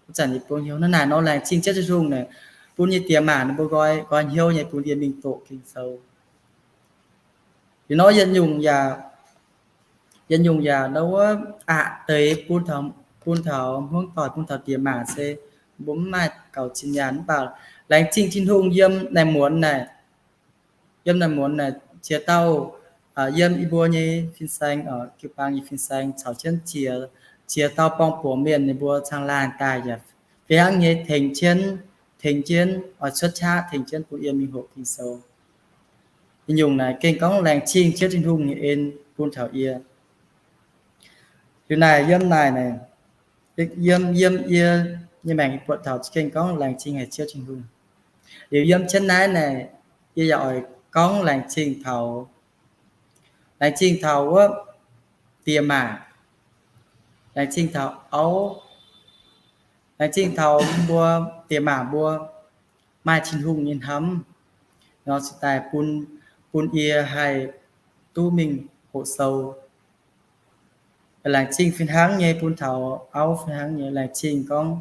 Wuov zanc yie buangv hnyouv. Hnangv naaic nor laengz zingh Ziouv Tin-Hungh naaic, bun yie diex maac ninh mbuo nqoi, nqoi hnyouv nyei bun yie mingh doqc Ging-Sou. Liuz nor yietc nyungc yaac, yietc nyungc yaac ndau wuov aqc deix bun taux, bun taux hmuangv doic, bun taux diex maac se mbuo mv maaih gaux zinh nyaanh. Mv baac laengz zingh Tin-Hungh yiem naaic muonz naaic, yiem naaic muonz naaic ziex dauh, yiem yie mbuo nyei fin-saeng, jiu-baang nyei fin-saeng caux jienv ziex, ziex dauh borng-buoc mienh ninh mbuo caangh laangh daaih yaac fih hnangv nyei tengx jienv, tengx jienv oix cuotv qaqv tengx jienv bun yie mingh hoqc Ging-Sou. Yietc nyungc naaic gengh gorngv laengz zingh Ziouv Tin-Hungh nyei en bun taux yie. Liuz naaic yiem naaic, yiem, yiem yie nyei maengc buatc taux gengh gorngv laengz zingh haic Ziouv Tin-Hungh. Liuz yiem jienv naaiv naaic, yie yaac oix gorngv laengz zingh taux, laengz zingh taux wuov diex maac, laengz zingh taux auv, laengz zingh taux mbuo diex maac mbuo maaih Tin-Hungh nyei hnamv nor, cingx daaih bun, bun yie haih duqv mingh hoqc sou. Laengz zingh fih hnangv nyei bun taux auv fih hnangv nyei, laengz zingh gorngv,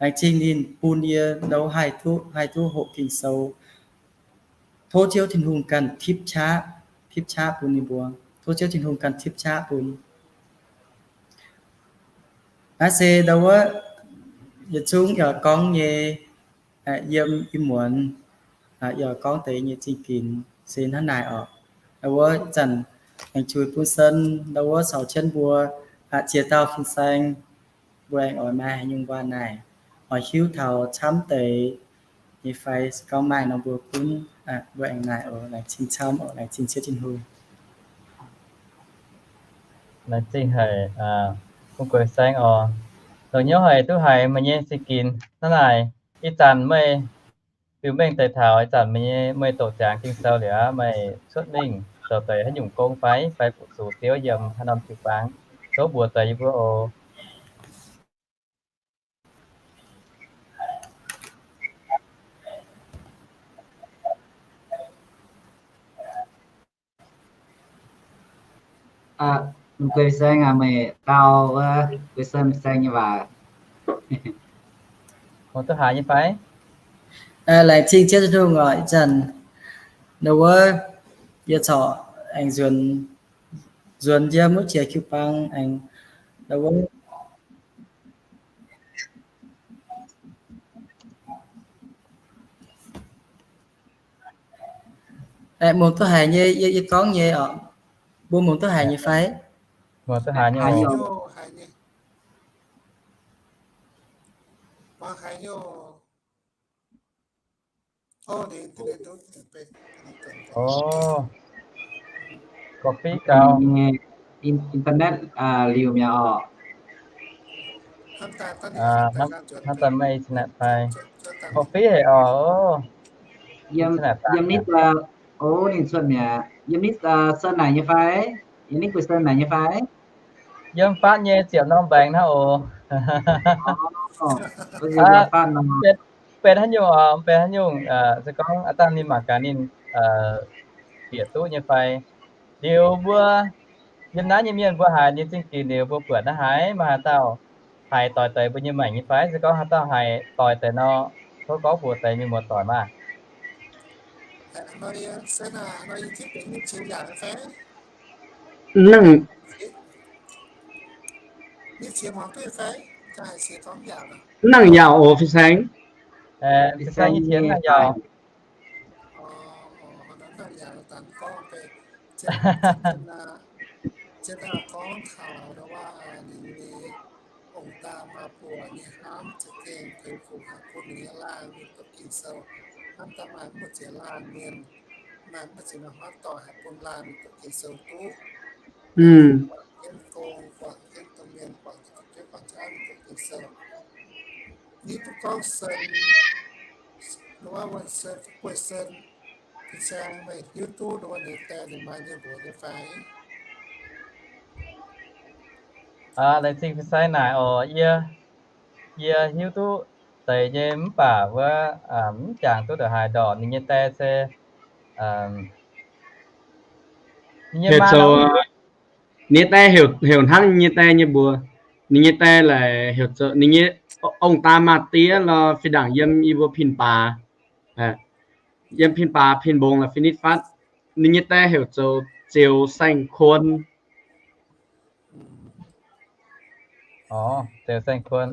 laengz zingh ninh bun yie ndau haih duqv, haih duqv hoqc Ging-Sou. Tov Ziouv Tin-Hungh ganh tipv qaqv, tipv qaqv bun ninh mbuo. Tov Ziouv Tin-Hungh ganh tipv qaqv bun. Naaiv se ndau wuov yietc zungv yaac gorngv nyei, yiem ih muonz yaac gorngv deix nyei zingh ginx se hnangv naaic oc. Ndau wuov ih zanc aengx juix bun Sen, ndau wuov caux jienv mbuo ziex dauh fin-saeng, mbuo aengx oix maaih haaix nyungc waac naaic, oix hiuv taux camv deix nyei fai, se gorngv maaih nor mbuo gunv, mbuo aengx naaic oc. Laengz zingh camv oc, laengz zingh Ziouv Tin-Hungh. Laengz zingh haic, bun gueix saeng oc. Longc hnyouv haic duqv haiz meih nyei zingh ginx hnangv naaic. Ih zanc meih fiuv mengh deix taux ih zanc meih nyei, meih doqc ziangx Ging-Sou liuz, meih cuotv mingh zoux deix haaix nyungc gong fai, fai fu-sux Ziouv yiem haaix norm jiu-baang, tov mbuox deix yie mbuo oc. Gueix saeng aac, meih dau wuov gueix saeng, saeng nyei waac. Muangx duqv haaix nyei fai? Laengz zingh Ziouv Tin-Hungh oc. Ih zanc ndau wuov yie corc aengx nzuonx, nzuonx yiem wuov jiex jiu-baang aengx ndau wuov muangx duqv haic nyei, yie, yie gorngv nyei oc. Mbuo muangx duqv haic nyei fai? Muangx duqv haic nyei. Gorqv-fiqv gaux. Internet liuz mi'aqv oc. Hnangv daaih maiv internet fai? Gorqv-fiqv haic oc. Yiem nitv, o, ninh cuotv mi'aqv. Yiem nitv Sen naaic nyei fai? Yiem nitv gueix Sen naaic nyei fai? Yiem fatv nyei ziepc norm mbaengx hnangv oc. Benx haaix nyungc, benx haaix nyungc, se gorngv aav dangh ninh mangc gaax ninh bieqc duqv nyei fai? Liuz mbuo yiem naaiv nyei mienh mbuo haiz ninh zingh ginx liuz mbuo buatc naaiv haiz maaih haaix dauh haiz doix deix mbuo nyei maengc nyei fai? Se gorngv haaix dauh haiz doix deix nor, tov gorngv mbuox deix mienh muoz-doic maah. Nangc, nangc yaac oc, fin-saeng. Fin-saeng nyei qiex nangc yaac. Laengz zingh fin-saeng naaic oc. Yie, yie hiuv duqv deix nyei mv baac wuov mv jangx duqv ndongc haaix ndorqc. Ninh nyei die se, ninh nyei die heuc hnangv ninh nyei die nyei mbuox. Ninh nyei die laaic heuc zoux, ninh nyei ong-daa maa-diev lorh fih ndaangc yiem yie mbuo pin-baaz, yiem pin-baaz pin mbong la'fin nitv fatv. Ninh nyei die heuc zoux Ziouc Saeng-Kuon. Ziouc Saeng-Kuon,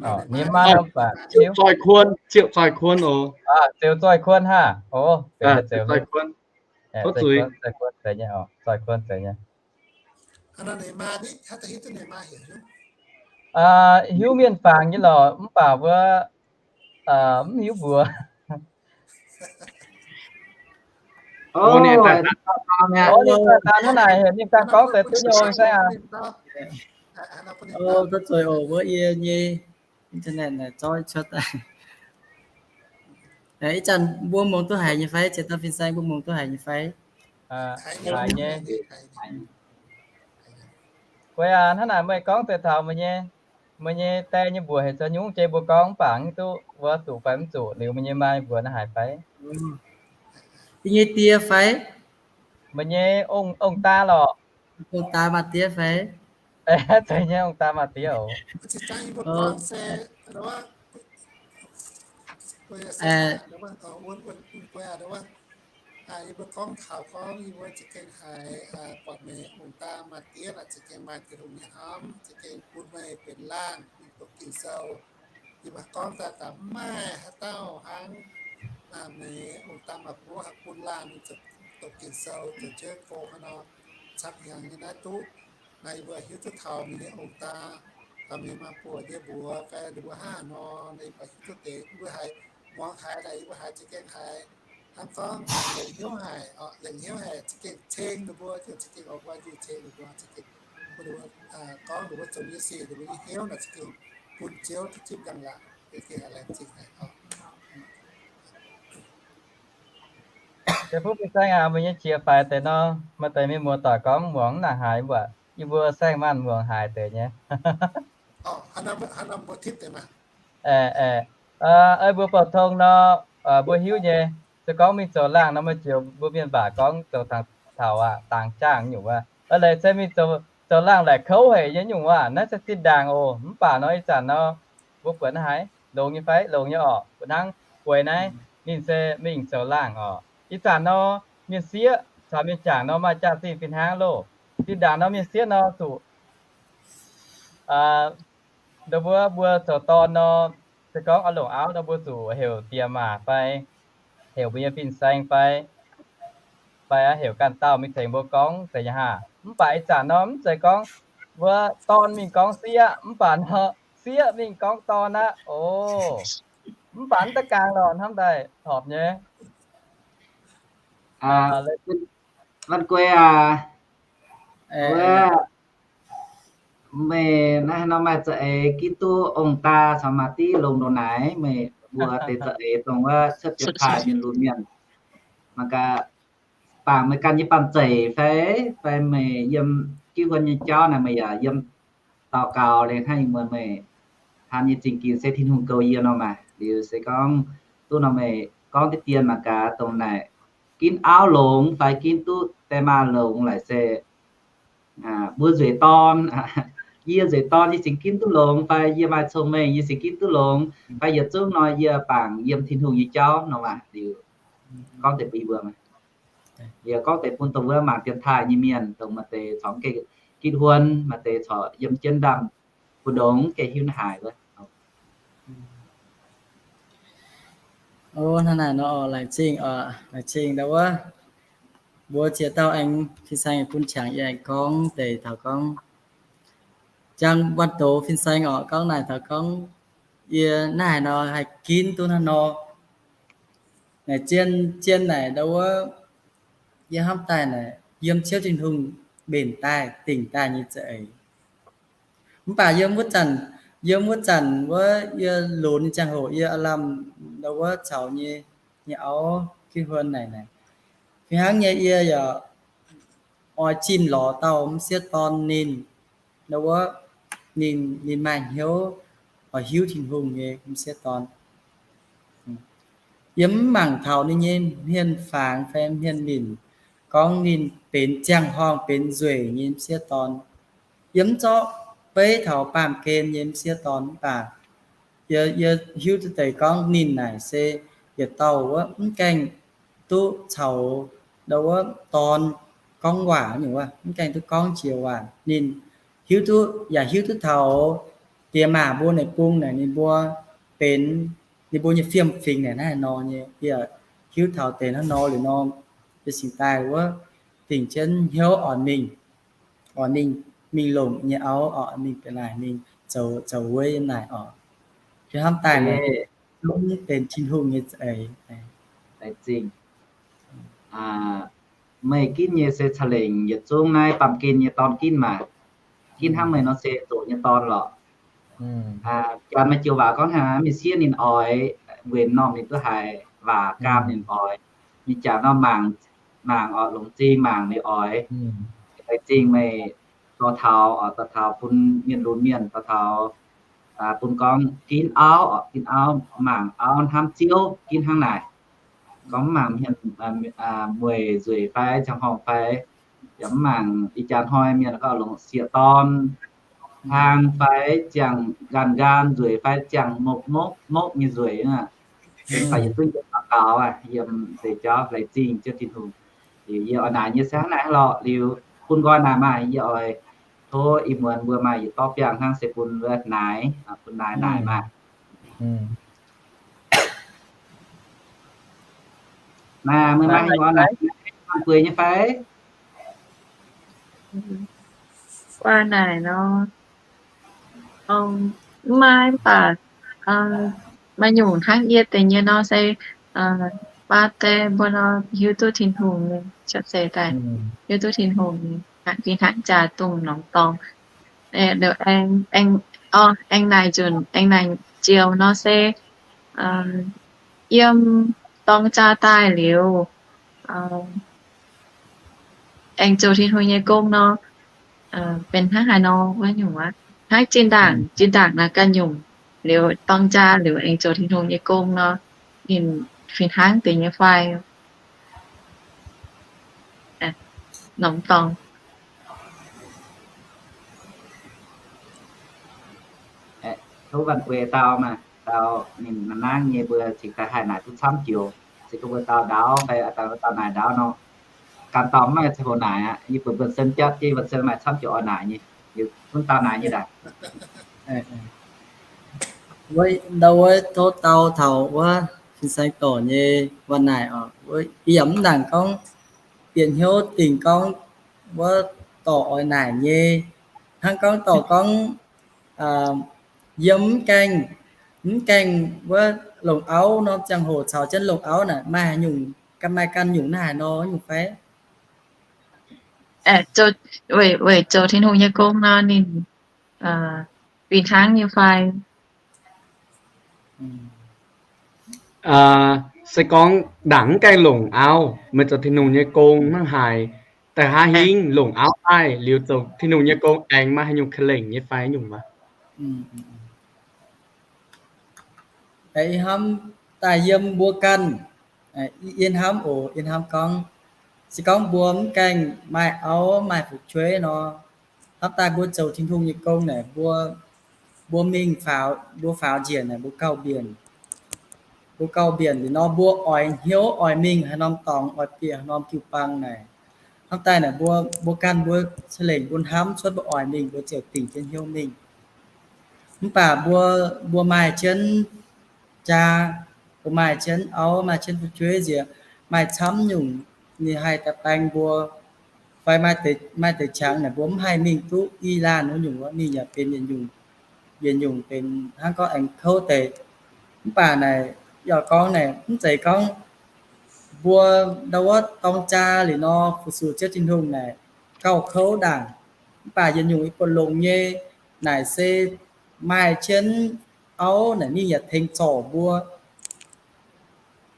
Ziouc Zoih-Kuon, Ziouc Zoih-Kuon oc. Ziouc Zoih-Kuon hnangv. Zoih-Kuon. Zoih-Kuon zeiz nyei. Hiuv mienh fangx nyei lorqc, mv baac wuov mv hiuv mbuox. Ninh daaih daan hnangv naaic, ninh daaih gorngv deix duqv nyei, fin-saeng aac. Duqv zueiz oc, wuov yie nyei internet naaic zorqv cuotv daaih. Ih zanc mbuo muangx duqv haiz nyei fai? Ziex dauh fin-saeng mbuo muangx duqv haiz nyei fai? Haiz nyei. Guei aac, hnangv naaic meih gorngv deix taux meih nyei, meih nyei die nyei mbuox heuc zoux nyungc jei mbuo gorngv mv baac mv duqv wuov zuqc fai mv zuqc, liuz meih nyei maa mbuox naaiv haiz fai? Yie nyei die fai? Meih nyei ong-daa lorqc. Ong-daa maa-diev fai? Zeiz nyei, ong-daa maa-diev oc. Yie mbuo gorngv taux gorngv yie mbuo za'gengh haiz buatc meih ong-daa maa-diev naaic za'gengh maaih diuh lungh nyei hnamv, za'gengh bun meih benx laangh mingh doqc Ging-Sou. Yie mbuo gorngv daaih daaih mv maaih haaix dauh hnangv meih ong-daa maa-diev haih bun laangh mingh doqc Ging-Sou, zoux jienv gong hnangv nor, camv hnyangx nyei naaiv duqv. Naaiv yie mbuo hiuv duqv taux meih nyei ong-daa, taux meih maa-buoc nyei mbuox fai ninh mbuo hnangv haaix nor, naaiv yie mbuo hiuv duqv deix, yie mbuo haiz muangx haiz naaic, yie mbuo haiz za'gengh haiz hnangv gorngv lengc hnyouv haic, lengc hnyouv haic, za'gengh ceng ninh mbuo, za'gengh oix guai njiec ceng ninh mbuo, za'gengh gorngv ninh mbuo zoux nyei sic, ninh mbuo nyei hnyouv naaic za'gengh bun Ziouv duqv zipv njang-laangc, za'gengh laengz zingh haic oc. Deix fuqv fin-saeng aac, meih nyei qiex faix deix nor, maaih deix mienh muoz-doic gorngv muangx mv nangc haaix, mv baac yie mbuo saeng-maanh muangx haiz deix nyei. Ei, mbuo bouh tong nor, mbuo hiuv nyei, se gorngv mingh zoux laangh nor, maaih ziex mbuo mienh waac gorngv zoux taux aqv, dangx jaangh nyungc wuov. Aa, leiz se mingh zoux laangh laaic kouv haic nyei nyungc waac, naaiv se zinh ndaangc oc. Mv baac nor ih zanc nor, mbuo buatc naaiv haiz longx nyei fai? Longx nyei orqc. Mbuo hnangv Gueix naaiv, ninh se mingh zoux laangh orqc. Ih zanc nor, mienh sieqv caux mienh jangc nor maaih jaax-zinh fih hnangv loh. Zinh ndaangc nor mienh sieqv nor zuqc, aa, ndau wuov mbuo zoux dorn nor, se gorngv oix longc auv nor mbuo zuqc heuc diex maac fai heuc mbuo nyei fin-saeng fai, fai heuc ganh dauh mingh tengx mbuo gorngv zeiz nyei haah. Mv baac ih zanc nor mv zeiz gorngv wuov dorn mingh gorngv sieqv, mv baac nor sieqv mingh gorngv dorn aqv oc. Mv baac mv daaih gaengh lorqc, hnamv daaih horpc nyei. Lan Gueix aac, meih naaiv nor maaih za'eix Giduc ong-daa caux maa-div longx ndongc naaic, meih mbuo deix za'eix dongh wuov cuotv jiex taaih mienh lunx mienh. Mangc gaax, bangc meih ganh nyei baamh zeic fai, fai meih yiem jiv huon nyei jauv naaic meih yaac yiem daux gaux liuz hnangv ih muonz meih han nyei zingh ginx se Tin-Hungh goux yie nor maah. Liuz se gorngv duqv nor meih gorngv deix dien mangc gaax dongh naaic ginv auv longx fai ginv duqv die maa longx laaix se mbuo nzueic dorn, yie nzueic dorn yie cingx ginv duqv longx fai yie maaih cong-mengh yie cingx ginv duqv longx fai yietc zungv nor yie bangc yiem Tin-Hungh nyei jauv nor maah. Liuz gorngv deix bun mbuo, liuz gorngv deix bun dongh wuov mangc dienx taaih nyei mienh, dongh maaih deix corc gitv huon, maaih deix corc yiem jienv ndaamv-buoz-ndongx, gengh hiuv haaix wuov. Hnangv naaic nor, laengz zingh, laengz zingh ndau wuov. Mbuo ziex dauh aengx fin-saeng bun qangx yie aengx gorngv deix taux gorngv jangx wuov doz fin-saeng oc, gorngv naaic taux gorngv yie naaiv haaix nor haih ginv duqv hnangv nor. Naaic zien, zien naaic ndau wuov, yie hnamv daaih naaic yiem Ziouv Tin-Hungh mbenc daaih dingc daaih nyei za'eix. Mv baac yiem wuov zanc, yiem wuov zanc wuov yie lunx nyei ziangh hoc yie aav lamh ndau wuov caux nyei, nyei auv gitv huon naaic naaic, fih hnangv nyei yie yaac oix zinh lorz dauh m'sieqv dorn ninh, ndau wuov ninh, ninh maaih hnyouv oix hiuv Tin-Hungh nyei m'sieqv dorn. Yie mv mangc taux ninh nyei hmien fangx fai hmien linc gorngv ninh benx ziangh horngh benx nzueic nyei m'sieqv dorn. Yie mv zorqv beiv taux baamh gen nyei m'sieqv dorn mv baac yie, yie hiuv duqv deix gorngv ninh naaic se yietc dauh wuov mv gaengh duqv caux ndau wuov dorn gorngv waac nyungc wuov, mv gaengh duqv gorngv jiex waac. Ninh hiuv duqv, yaac hiuv duqv taux diex maac mbuo naaic bung naaic ninh mbuo benx, ninh mbuo nyei fiem-fingx naaic hnangv haaix nor nyei. Yie hiuv taux deix hnangv nor liuz nor, yie cingx daaih wuov dingc jienv hnyouv oix mingh, oix mingh, mingh longc nyei auv, oix mingh benx naaic mingh zoux, zoux wuov yiem naaic oc. Yie hnamv daaih naaic zungv benx Tin-Hungh nyei za'eix. Laengz zingh. Meih ginv nyei se ca'lengc yietc zungv naaiv baamh gen nyei dorn ginv maah. Ginv hnangv meih nor se zoqc nyei dorn lorqc. Janx maaih joux waac gorngv hnangv, mienh sieqv ninh oix mbuenx normh ninh duqv haiz waac gaam ninh oix. Mienh jangc nor mangc, mangc oc, longc zingh mangc ninh oix. Laengz zingh meih dorh taux, dorh taux bun mienh lunx mienh, dorh taux bun gorngv ginv auv, ginv auv, mangc auv hnamv Ziouv ginv hnangv naaic. Gorngv mv mangc mienh mueic nzueic fai ziangh horngh fai, yaac mv mangc ih jaax hnoi mienh gorngv longc sieqv dorn hlang fai ziangh nqaanh nqaanh nzueic fai ziangh mopv mopv mopv nyei nzueic aqv. Mv baac yietc zungv yiem daux gaux aqv, yiem deix jauv laengz zingh Ziouv Tin-Hungh. Liuz yie oix naaic nyei se hnangv naaic lorqc. Liuz bun nqoi naaic maah, yie oix tov ih muonz mbuo maaih yietc dorv biangh hnangv se bun wuov naaic, bun naaic naaic maah. Naaic meih maaih haaix nyungc oix naaic, gueix nyei fai? Guaax naaic nor, mv maaih, mv baac maaih nyungc hnangv yie deix nyei nor se baav deix mbuo nor hiuv duqv Tin-Hungh nyei, hiuv duqv Tin-Hungh nyei, fih hnangv jaax dongh norm dorngx. Aengx, aengx naaic nzunc, aengx naaic joux nor se yiem dorng jaa daaih liuz, aengx zoux Tin-Hungh nyei gong nor, benx hnangv haaix nor wuov nyungc aqv. Hnangv zinh ndaangc, zinh ndaangc naaic ganh nyungc liuz, dorng jaa liuz aengx zoux Tin-Hungh nyei gong nor, ninh fih hnangv deix nyei fai? Norm dorngx. Tov Vanh Gueix dau maah, dau ninh nangv nyei mbuo cingx daaih haih naaic duqv camv joux. Se gorngv mbuo dau ndaauv fai dau naaic ndaauv nor, ganh dorh mv maaih ziangh hoc naaic aqv. Yie buatc Vanh Sen jatv jienv, Vanh Sen maaih camv joux oix naaic nyei, yie gunv dau naaic nyei daaih. Wuov ndau wuov tov dau taux wuov fin-saeng dorc nyei waac naaic oc. Yie yaac mv nangc gorngv bieqc hnyouv dingc gorngv wuov dorc oix naaic nyei. Hnangv gorngv dorc gorngv yiem mv gaengh, mv gaengh wuov longc auv norm ziangh hoc caux jienv longc auv naaic maaih haaix nyungc, maaih ganh nyungc naaiv haaix nor nyungc fai? Weic zoux Tin-Hungh nyei gong nor ninh fih hnangv nyei fai? Se gorngv ndaangc mv gaengh longc auv, meih zoux Tin-Hungh nyei gong hnangv haaix? Da'haav hingv longc auv daaih liuz zoux Tin-Hungh nyei gong aengx maaih haaix nyungc ka'lengc nyei fai nyungc maah? Ih hnamv daaih yiem mbuo ganh, yie hnamv oc, yie hnamv gorngv, se gorngv mbuo mv gaengh maaih auv maaih fu'jueiv nor, hnamv daaih mbuo zoux Tin-Hungh nyei gong naaic, mbuo, mbuo mingh faaux, mbuo faaux njiec naaic, mbuo gauh mbienc, mbuo gauh mbienc liuz nor, mbuo oix hnyouv oix mingh haaix norm dorngx, oix bieqc haaix norm jiu-baang naaic, hnamv daaih naaic mbuo, mbuo ganh mbuo ca'lengc mbuo hnamv cuotv mbuo oix mingh, mbuo ziouc dingc jienv hnyouv mingh. Mv baac mbuo, mbuo maaih jienv jaa, mbuo maaih jienv auv, maaih jienv fu'jueiv nziex, maaih camv nyungc ninh haih daaih baeng mbuo, fai maaih deix, maaih deix qangx naaic mbuo mv haih mingh duqv i laanh wuov nyungc wuov, ninh yaac benx yietc nyungc, yietc nyungc benx hnangv gorngv aengx kouv deix. Mv baac naaic, yaac gorngv naaic, mv zeiz gorngv mbuo ndau wuov dorng jaa liuz nor, fu-sux Ziouv Tin-Hungh naaic gauh kouv ndaangc. Mv baac yietc nyungc yie buatc longx nyei naaic se maaih jienv auv naaic ninh yaac tengx zorc mbuo,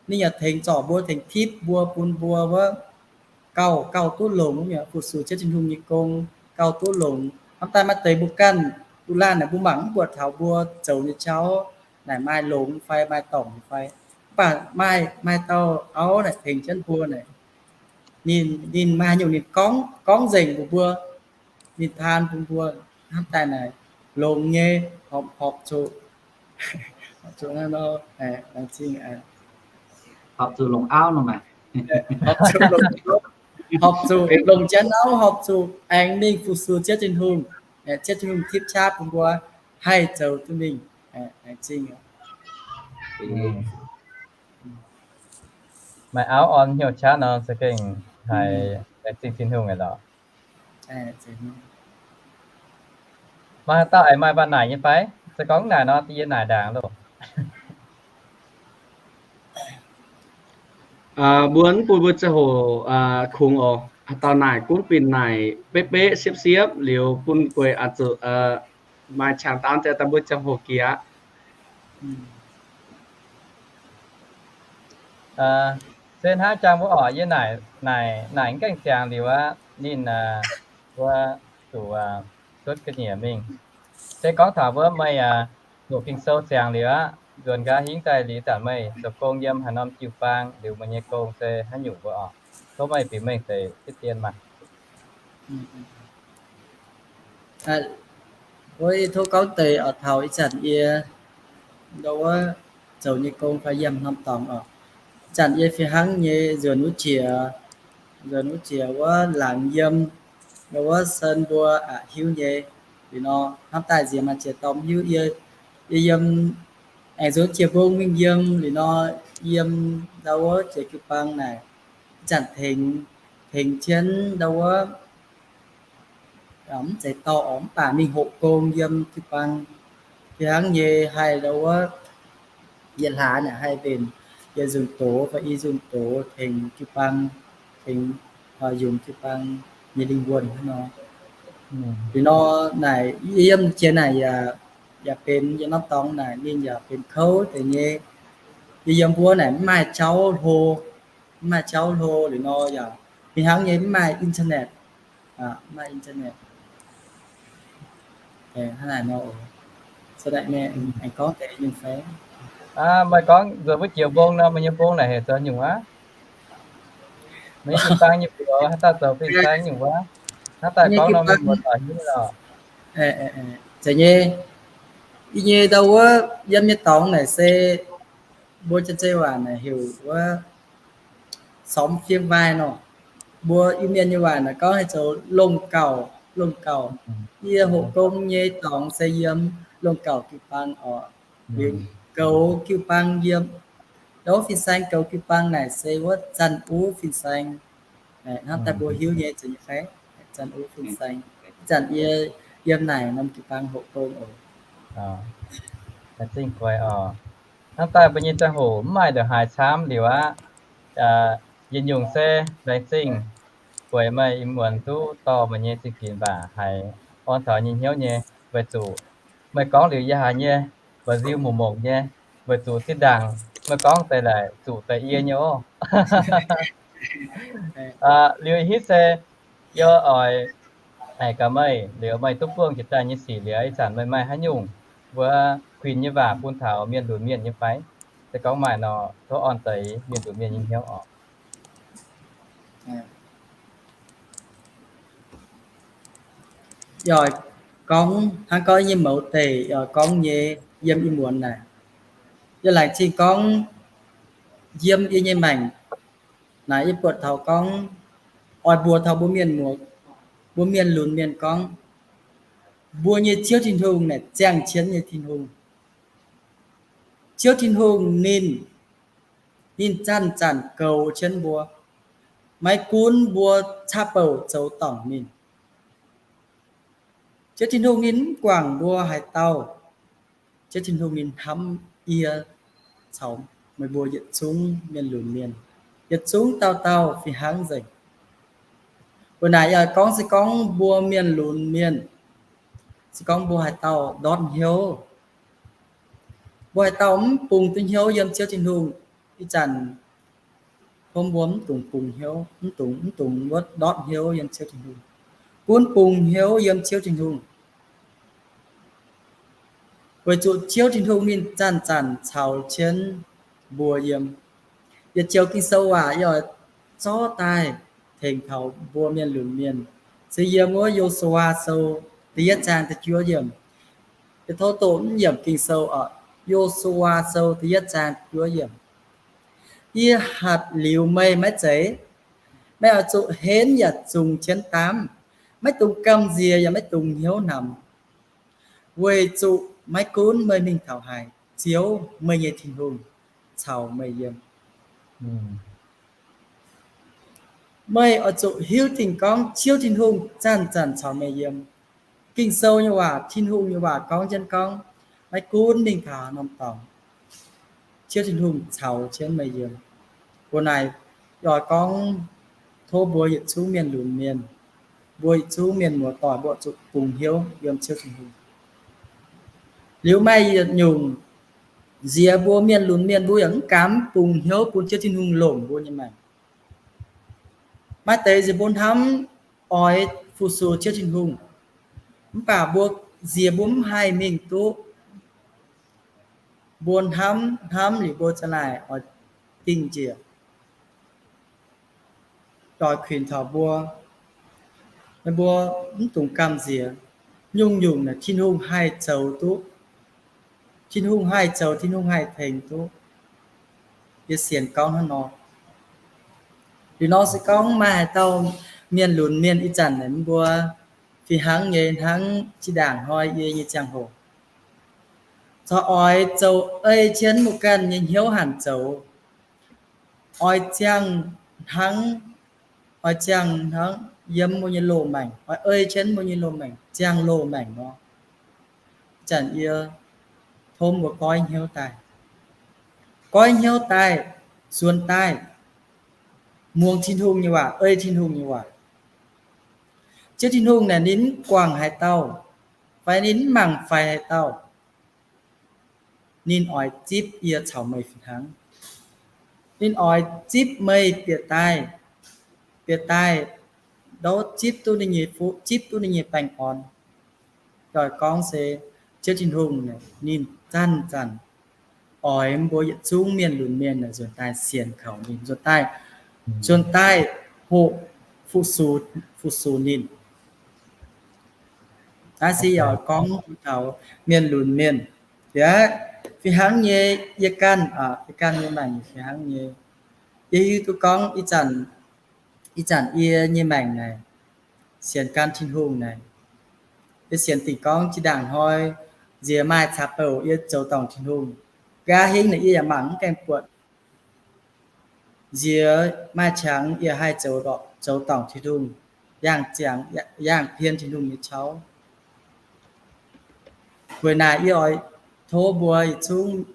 ninh yaac tengx zorc mbuo, tengx tipv mbuo, bun mbuo wuov gauh, gauh duqv longx, fu-sux Ziouv Tin-Hungh nyei gong gauh duqv longx. Hnamv daaih maaih deix mbuo ganh, mbuo laanh naaic mbuo mangc mv buatc taux mbuo zoux nyei jauv naaic maaih longx fai maaih dorngc fai. Mv baac maaih, maaih dauh auv naaic tengx jienv mbuo naaic, ninh, ninh maaih haaix nyungc ninh gorngv, gorngv nzengc mbuox mbuo, ninh taan bun mbuo, hnamv daaih naaic longx nyei, horpc, horpc zuqc, horpc zuqc, laengz zingh, horpc zuqc longc auv nor maah, horpc zuqc longc jienv auv, horpc zuqc aengx mingh fu-sux Ziouv Tin-Hungh, Ziouv Tin-Hungh tipv qaqv bun mbuo haih zoux duqv mingh. Laengz zingh. Maaih auv orn hnyouv qaqv nor, za'gengh haiz laengz zingh Tin-Hungh aqv lorqc. Maaih haaix dauh aengx maaih mbuox naaic nyei fai? Se gorngv naaic nor, yie naaic ndaangc loh. Mbuo mv bun mbuo ziangh hoc kungx oc. Haaix dauh naaic gunv bun naaic beqv beqv siepv siepv liuz bun gueix, oix zuqc maaih qangx daan daaih mbuo ziangh hoc jiex aqv. Se hnangv jangx mbuo orqc, yie naaic, naaic, naaic mv gaengh ziangx liuz aqv, ninh mbuo zuqc cuotv ga'nyiec mingh. Se gorngv taux mbuo meih doqc Ging-Sou ziangx liuz aqv, nzuonx nqa'haav hingv daaih liuz zanc meih zoux gong yiem haaix norm jiu-baang liuz meih nyei gong se haaix nyungc mbuo orqc, tov meih bieqc mengh deix ziex dien maah. Wuov yie tov gorngv deix oc, taux ih zanc yie ndau wuov zoux nyei gong fai yiem norm dorngx oc. Ih zanc yie fih hnangv nyei nzuonx wuov jiex, nzuonx wuov jiex wuov laangz yiem, ndau wuov sen mbuo aqc hiuv nyei. Liuz nor hnamv daaih nziex maaih jiex dorngx hiuv yie, yie yiem, aengx nzuonx jiex mbong mingh yiem. Liuz nor yiem ndau wuov jiex jiu-baang naaic, ih zanc tengx, tengx jienv ndau wuov mv zeiz dorh oc, mv baac mingh hoqc gong yiem jiu-baang. Fih hnangv nyei haih ndau wuov yietc hlaax naaic haih mbenc yietc nzunc doz fai i nzunc doz tengx jiu-baang, tengx yungz jiu-baang nyei lingh wuonh hnangv nor. Liuz nor naaic yie yiem jiex naaic yaac, yaac benx yiem norm dorngx naaic ninh yaac benx kouv deix nyei. Yie yiem wuov naaic mv maaih jauv hlo, mv maaih jauv hlo. Liuz nor yaac fih hnangv nyei mv maaih internet, mv maaih internet. Meih gorngv nzuonx wuov jiex mbong nor, meih nyei mbong naaic heuc zoux nyungc aqv? Meih nyei jiu-baang nyei mbuox haaix dauh zoux fin-saeng nyungc wuov? Hnangv daaih gorngv nor meih mbuo doic hiuv lorqc. Zeiz nyei, yie nyei ndau wuov yiem nyei dorngx naaic se mbuo Janx-Zei waac naaic heuc wuov ซ้อมเฟื่องไฟ nor. Mbuo Iu-Mienh nyei waac naaic gorngv heuc zoux longh gauh, longh gauh. Yie hoqc gong nyei dorngx se yiem longh gauh jiu-baang oc. Liuz goux jiu-baang yiem, ndau wuov fin-saeng goux jiu-baang naaic se wuov Zanh Uv fin-saeng. Hnamv daaih mbuo hiuv nyei zeiz nyei fai? Zanh Uv fin-saeng. Ih zanc yie yiem naaic norm jiu-baang hoqc gong oc. Zingh guaix oc. Hnamv daaih mbuo nyei ziangh hoc mv maaih ndongc haaix camv liuz aqv. Yietc nyungc se laengz zingh guaix meih ih muonz duqv dorh meih nyei zingh ginx waac haiz orn taux nyei hnyouv nyei, weic zuqc meih gorngv liuz yie haiz nyei mba'nziu mongc mongc nyei, weic zuqc zinh ndaangc meih gorngv deix laaic zuqc deix yie nyei oc. Liuz hitv se Ziouv oix haiz gaax meih, liuz meih duqv buangh jiex daaih nyei sic liuz, ih zanc meih maaih haaix nyungc wuov kuinx nyei waac bun taux mienh lunx mienh nyei fai? Se gorngv maaih nor, tov orn deix mienh lunx mienh nyei hnyouv oc. Yie oix gorngv hnangv gorngv nyei mouz deic, yie oix gorngv nyei yiem ih muonz naaic. Yie laengz zingh gorngv yiem yie nyei maengc naaic, yie buatc taux gorngv oix mbuox taux mbuo mienh muoz, mbuo mienh lunx mienh gorngv, mbuo nyei Ziouv Tin-Hungh naaic ziangh jienv nyei Tin-Hungh. Ziouv Tin-Hungh ninh, ninh zanc-zanc goux jienv mbuo, maiv gunv mbuo caqv-bouc zoux dorngc ninh. Ziouv Tin-Hungh ninh mv guangc mbuo haaix dauh. Ziouv Tin-Hungh ninh hnamv yie caux meih mbuo yietc zungv mienh lunx mienh, yietc zungv dauh dauh fih hnangv nzengc. Weic naaic yie gorngv se gorngv mbuo mienh lunx mienh, se gorngv mbuo haaix dauh ndortv hnyouv, mbuo haaix dauh mv bungx duqv hnyouv yiem Ziouv Tin-Hungh, ih zanc tov mbuo mv dungx bungx hnyouv, mv dungx, mv dungx wuov ndortv hnyouv yiem Ziouv Tin-Hungh. Gunv bungx hnyouv yiem Ziouv Tin-Hungh. Weic zuqc Ziouv Tin-Hungh ninh zanc-zanc caux jienv mbuo yiem. Yietc joux Ging-Sou waac yie oix zorqv daaih tengx taux mbuo mienh lunx mienh, se yiem wuov Yo^su^waa Sou da'yietv zaang da'juov yiemc. Yie tov doqc mv yiemc Ging-Sou oc. Yo^su^waa Sou da'yietv zaang da'juov yiemc. Yie hatc liuz meih maiv zeiz? Meih oix zuqc henv yaac zungx jienv daamv, maiv dungx gamh nziex yaac maiv dungx hnyouv hnamx, weic zuqc maiv gunv meih mingh taux haaix, Ziouv, meih nyei Tin-Hungh, caux meih yiem. Meih oix zuqc hiuv dingc gorngv Ziouv Tin-Hungh zanc-zanc caux meih yiem. Ging-Sou nyei waac, Tin-Hungh nyei waac gorngv jienv gorngv, maiv gunv mingh taux haaix norm dorngx, Ziouv Tin-Hungh caux jienv meih yiem. Mbuo naaic oix gorngv tov mbuo yietc zungv mienh lunx mienh, mbuo yietc zungv mienh muoz-doic mbuo zuqc bungx hnyouv yiem Ziouv Tin-Hungh. Liuz maaih yietc nyungc nziex mbuo mienh lunx mienh mbuo yaac mv gaamv bungx hnyouv bun Ziouv Tin-Hungh longc mbuo nyei maengc. Maaih deix nziex mbuo hnamv oix fu-sux Ziouv Tin-Hungh, mv baac mbuo nziex mbuo mv haih mingh duqv. Mbuo hnamv hnamv liuz mbuo za'naaic oix dingh njiec, doix kuinx taux mbuo. Meih mbuo mv dungx gamh nziex. Nyungc-nyungc naaic Tin-Hungh haih zoux duqv. Tin-Hungh haih zoux, Tin-Hungh haih tengx duqv. Yie sienx gorngv hnangv nor. Liuz nor se gorngv maaih haaix dauh mienh lunx mienh ih zanc naaic mbuo fih hnangv nyei hnangv zinh ndaangc hnoi yie nyei ziangh hoc, corc oix zoux ei jienv mbuo ganh nyei hnyouv hanc zoux, oix ziangh hnangv, oix ziangh hnangv yiem mbuo nyei loz-maengc, oix ei jienv mbuo nyei loz-maengc, ziangh loz-maengc nor. Zanc yie tov mbuo goiv hnyouv daaih, goiv hnyouv daaih, nzuonx daaih, muangx Tin-Hungh nyei waac, ei Tin-Hungh nyei waac. Ziouv Tin-Hungh naaic ninh mv guangc haaix dauh, fai ninh mv mangc faix haaix dauh. Ninh oix zipv yie caux meih fih hnangv. Ninh oix zipv meih bieqc daaih, bieqc daaih, ndouv zipv duqv ninh nyei fuqv, zipv duqv ninh nyei baengh orn. Doix gorngv se Ziouv Tin-Hungh ninh zanc-zanc oix mbuo yietc zungv mienh lunx mienh nzuonx daaih sienx kaux ninh, nzuonx daaih, nzuonx daaih hoqc fu-sux, fu-sux ninh. Naaiv se yaac gorngv taux mienh lunx mienh. Yaac fih hnangv nyei, yie ganh, yie ganh nyei maengc fih hnangv nyei. Yie hiuv duqv gorngv ih zanc, ih zanc yie nyei maengc naaic, sienx gan Tin-Hungh naaic, yie sienx dingc gorngv zinh ndaangc hnoi nziex maaih caqv-bouc yie zoux dorngc Tin-Hungh, nqa'haav hingv naaic yie yaac mangc mv gaengh buatc. Nziex maaih qangx yie haih zoux, zoux dorngc Tin-Hungh, yangh ziangx, yangh pien Tin-Hungh nyei qauv. Weic naaic yie oix tov mbuo yietc zungv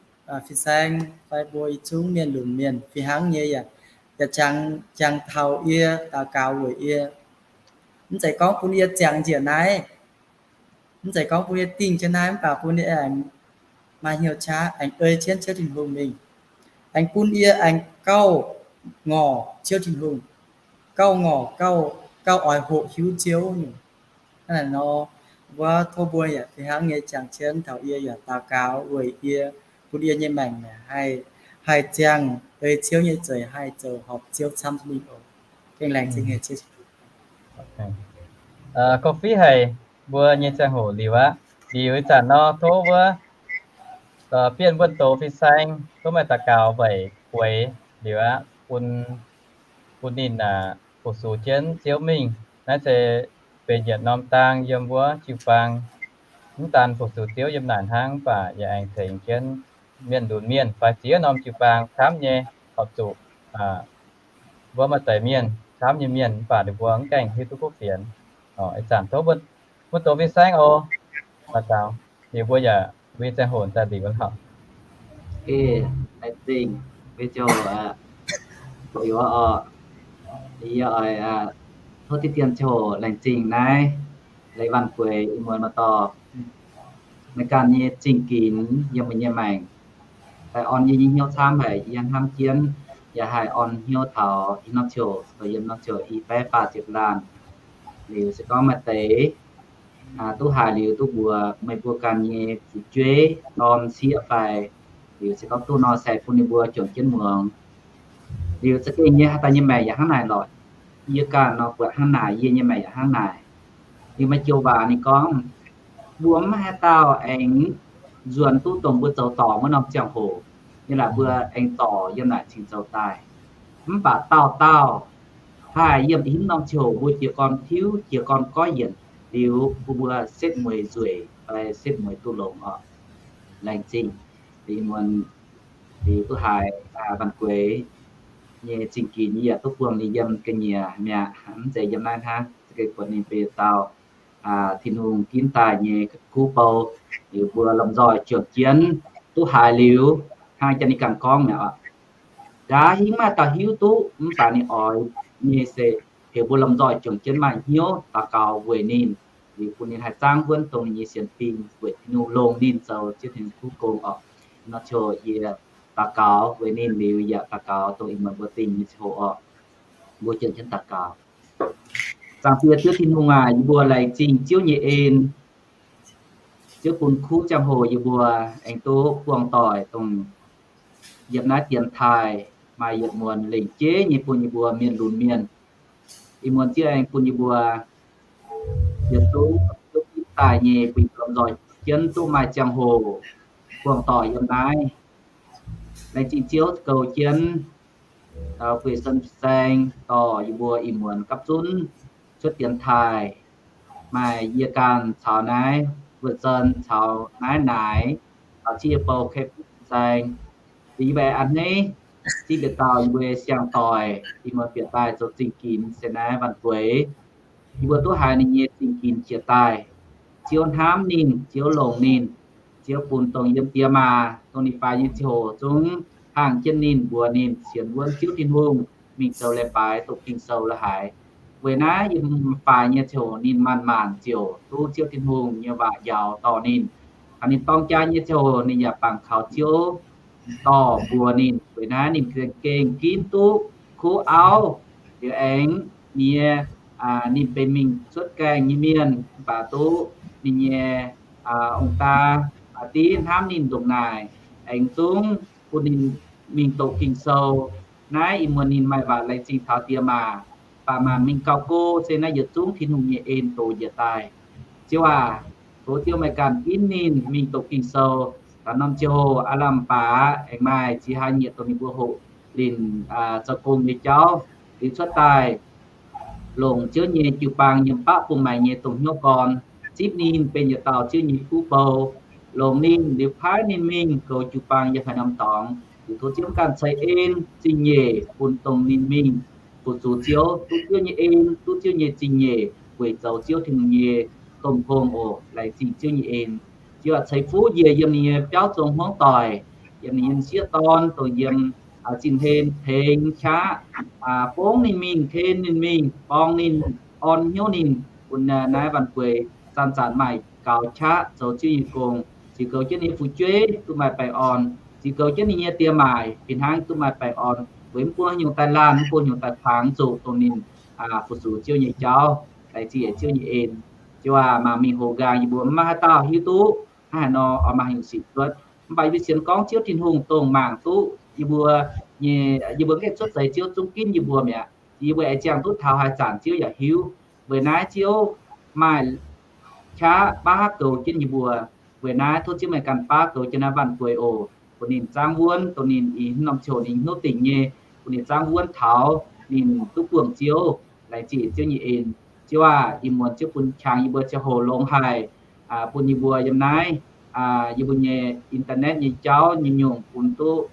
fin-saeng fai mbuo yietc zungv mienh lunx mienh fih hnangv nyei yaac, yaac jangx, jangx taux yie, daux gaux weic yie. Mv zeiz gorngv bun yie ziangx njiec naaiv, mv zeiz gorngv bun yie dingh jienv naaiv, mv baac bun yie aengx maaih hnyouv qaqv aengx ei jienv Ziouv Tin-Hungh mingh, aengx bun yie aengx gauh ngorc Ziouv Tin-Hungh, gauh ngorc, gauh, gauh oix hoqc hiuv Ziouv nyungc. Hnangv naaic nor, mbuo tov mbuo yaac fih hnangv nyei jangx jienv taux yie yaac daux gaux weic yie, bun yie nyei maengc haih, haih ziangh ei Ziouv nyei zeix, haih zoux horpc Ziouv camv mingh oc. Gengh laengz zingh haic Ziouv. Gorngv fiuv haic mbuo nyei ziangh hoc liuz aqv. Liuz ih zanc nor tov wuov bienh wuonh doz fin-saeng tov maaih daux gaux weic bueix liuz aqv, bun, bun ninh fu-sux jienv Ziouv mingh. Naaiv se benx yietc norm dang yiem wuov jiu-baang. Mv daan fu-sux Ziouv yiem naaic hnangv, mv baac yaac aengx tengx jienv mienh lunx mienh fai ziex norm jiu-baang camv nyei horpc zuqc wuov maaih deix mienh, camv nyei mienh, mv baac ninh mbuo mv gaengh hiuv duqv kuv fienx. Ih zanc tov wuov doz fin-saeng oc. Daux gaux liuz mbuo yaac mbuo nyei ziangh hoc daaih liuz lorqc. Laengz zingh, mbuo ziouc oc, yie oix tov diqv dien ziouc laengz zingh naaiv Leiz Vanh Gueix ih muonz maaih dorh meih ganh nyei zingh ginx yiem meih nyei maengc daaih orn yie nyei hnyouv camv haic. Yie hnamv jienv yaac haih orn hnyouv taux ih norm ziouc, yiem norm ziouc i baeqv faah ziepc laanh. Liuz se gorngv maaih deix duqv haiz liuz duqv mbuox meih mbuo ganh nyei fu'jueiv dorn sieqv fai, liuz se gorngv duqv nor se bun ninh mbuo juangc jienv muangx. Liuz za'gengh nyei haaix dauh nyei maengc yaac hnangv naaic lorqc. Yie ganh nor buatc hnangv naaic, yie nyei maengc yaac hnangv naaic. Liuz maaih joux waac ninh gorngv, mbuo mv haaix dauh aengx nzuonx duqv dongh mbuo zoux dorngc wuov norm ziangh hoc. Nyei laaic mbuo aengx dorh yiem naaic cingx zoux daaih. Mv baac dauh dauh haih yiem hmz norm ziouc mbuo jiez gorn tiuv, jiez gorn goiv yienc liuz bun mbuo setv mueiz nzueic fai setv mueiz duqv longx oc. Laengz zingh. Liuz muonz liuz duqv haiz Vanh Gueix nyei zingh ginx yie yaac duqv buangh ninh yiem ga'nyiec mi'aqv, mv zeiz yiem naaiv hnangv. Za'gengh buatc ninh benx dauh Tin-Hungh ginv daaih nyei kuv bou. Liuz mbuo lomh nzoih juangc jienv duqv haiz liuz hnangv jaa ninh ganh gorngv mi'aqv oc. Nqa'haav hingv maaih dauh hiuv duqv, mv baac ninh oix nyei se heuc mbuo lomh nzoih juangc jienv maaih hnyouv daux gaux weic ninh, liuz bun ninh haih zaangv wuonv dongh ninh nyei sienx fim weic Tin-Hungh longc ninh zoux Ziouv Tin-Hungh kuv gong oc. Nor ziouc yie daux gaux weic ninh liuz yaac daux gaux dongh ih muonz mbuo dingh nyei ziangh hoc oc. Mbuo juangc jienv daux gaux. Zaangc Diex Ziouv Tin-Hungh aac, yie mbuo laengz zingh Ziouv nyei en. Ziouv bun kuv ziangh hoc yie mbuo aengx duqv buangh doic dongh yiem naaiv dienx taaih maaih yietc muonz lengc jeiv nyei bun yie mbuo mienh lunx mienh. Ih muonz Ziouv aengx bun yie mbuo yietc zungv duqv ginv daaih nyei bun yie mbuo lomh nzoih jienv duqv maaih ziangh hoc buangh doic yiem naaiv. Laengz zingh Ziouv goux jienv Guei Sen Saeng dorh yie mbuo ih muonz gapv zunv cuotv dienx taaih, maaih yie ganh caux naaiv Wuonh Sen caux naaiv naaic, caux Ciev Yie Bou Kei Sen Saeng. Yie mbuo a'hneiv zingv bieqc dauh yie mbuo nyei siang-doic ih muonz bieqc daaih zoux zingh ginx se naaiv Vanh Gueix. Yie mbuo duqv haiz ninh nyei zingh ginx jiex daaih. Ziouv hnamv ninh, Ziouv longc ninh, Ziouv bun dongh yiem diex maac dongh ninh faix nyei ziangh hoc zungv hangh jienv ninh, mbuox ninh sienx wuonv Ziouv Tin-Hungh, mingh zoux leiz-baaix doqc Ging-Sou la'haiz. Weic naaiv yiem faix nyei ziangh hoc ninh maanc-maanc ziouc duqv Ziouv Tin-Hungh nyei waac njaaux dorh ninh. Taux ninh dorng jaa nyei ziangh hoc ninh yaac bangc kaux Ziouv dorh mbuox ninh. Weic naaiv ninh gengh ginv duqv kuv auv. Liuz aengx ninh nyei, ninh benx mingh cuotv gaengh nyei mienh, mv baac duqv ninh nyei ong-daa div hnamv ninh ndongc naaic, aengx zungv bun ninh mingh doqc Ging-Sou. Naaiv ih muonz ninh maaih waac laengz zingh taux diex maac, baac maanc mingh gauh go se naaiv yietc zungv Tin-Hungh nyei en dox njiec daaih. Ziouv aac, tov Ziouv meih ganh ginv ninh mingh doqc Ging-Sou. Taux norm ziangh hoc aav lamh baac aengx maaih ziex hlaax nyieqc dongh ninh mbuo hoqc linc zoux gong nyei jauv, liuz cuotv daaih longc Ziouv nyei jiu-baang yiem baqv bung maengx nyei dongh hnyouv gorn zipv ninh benx yietc dauh Ziouv nyei kuv bou, longc ninh liuz paaiv ninh mingh goux jiu-baang yiem haaix norm dorngx. Liuz tov Ziouv ganh ceix en zingh nyeic bun dongh ninh mingh fu-sux Ziouv, duqv Ziouv nyei en, duqv Ziouv nyei zingh nyeic weic zoux Ziouv Tin-Hungh nyei domh gong oc. Laengz zingh Ziouv nyei en. Ziouv aac, ceix fuqv njiec yiem ninh nyei biauv zong hmuangv doic, yiem ninh nyei m'sieqv dorn dongh yiem zinh hlen tengx qaqv, bongv ninh mingh, ken ninh mingh, borng ninh, orn hnyouv ninh, bun naaiv Vanh Gueix zanc-zanc maaih gaux qaqv zoux Ziouv nyei gong. Ziux goux jienv ninh nyei fu'jueiv duqv maaih baengh orn. Ziux goux jienv ninh nyei diex maac fih hnangv duqv maaih baengh orn. Weic mv bun haaix nyungc daaih laanh, mv bun haaix nyungc daaih kuangx zuqc dongh ninh fu-sux Ziouv nyei jauv, laengz zingh Ziouv nyei en. Ziouv aac, mangc mingh hoc nqaang yie mbuo maiv maaih haaix dauh hiuv duqv hnangv haaix nor oix maaih nyungc sic cuotv. Mv baac yie mbuo sienx gorngv Ziouv Tin-Hungh dongh mangc duqv yie mbuo nyei, yie mbuo gaengh cuotv seix Ziouv zungv ginv yie mbuo mi'aqv. Yie mbuo aengx ziangh duqv taux haaix zanc Ziouv yaac hiuv. Weic naaiv Ziouv maaih qaqv baav goux jienv yie mbuo. Weic naaiv tov Ziouv meih ganh baav goux jienv naaiv Vanh Gueix oc. Bun ninh zaangv wuonv, dongh ninh ih haaix norm ziouc ninh hnyouv dingc nyei, bun ninh zaangv wuonv taux ninh duqv buangh Ziouv. Laengz zingh Ziouv nyei en. Ziouv aah, ih muonz Ziouv bun qangx yie mbuo ziangh hoc longx haic, bun yie mbuo yiem naaiv, yie mbuo nyei internet nyei jauv nyei nyungc bun duqv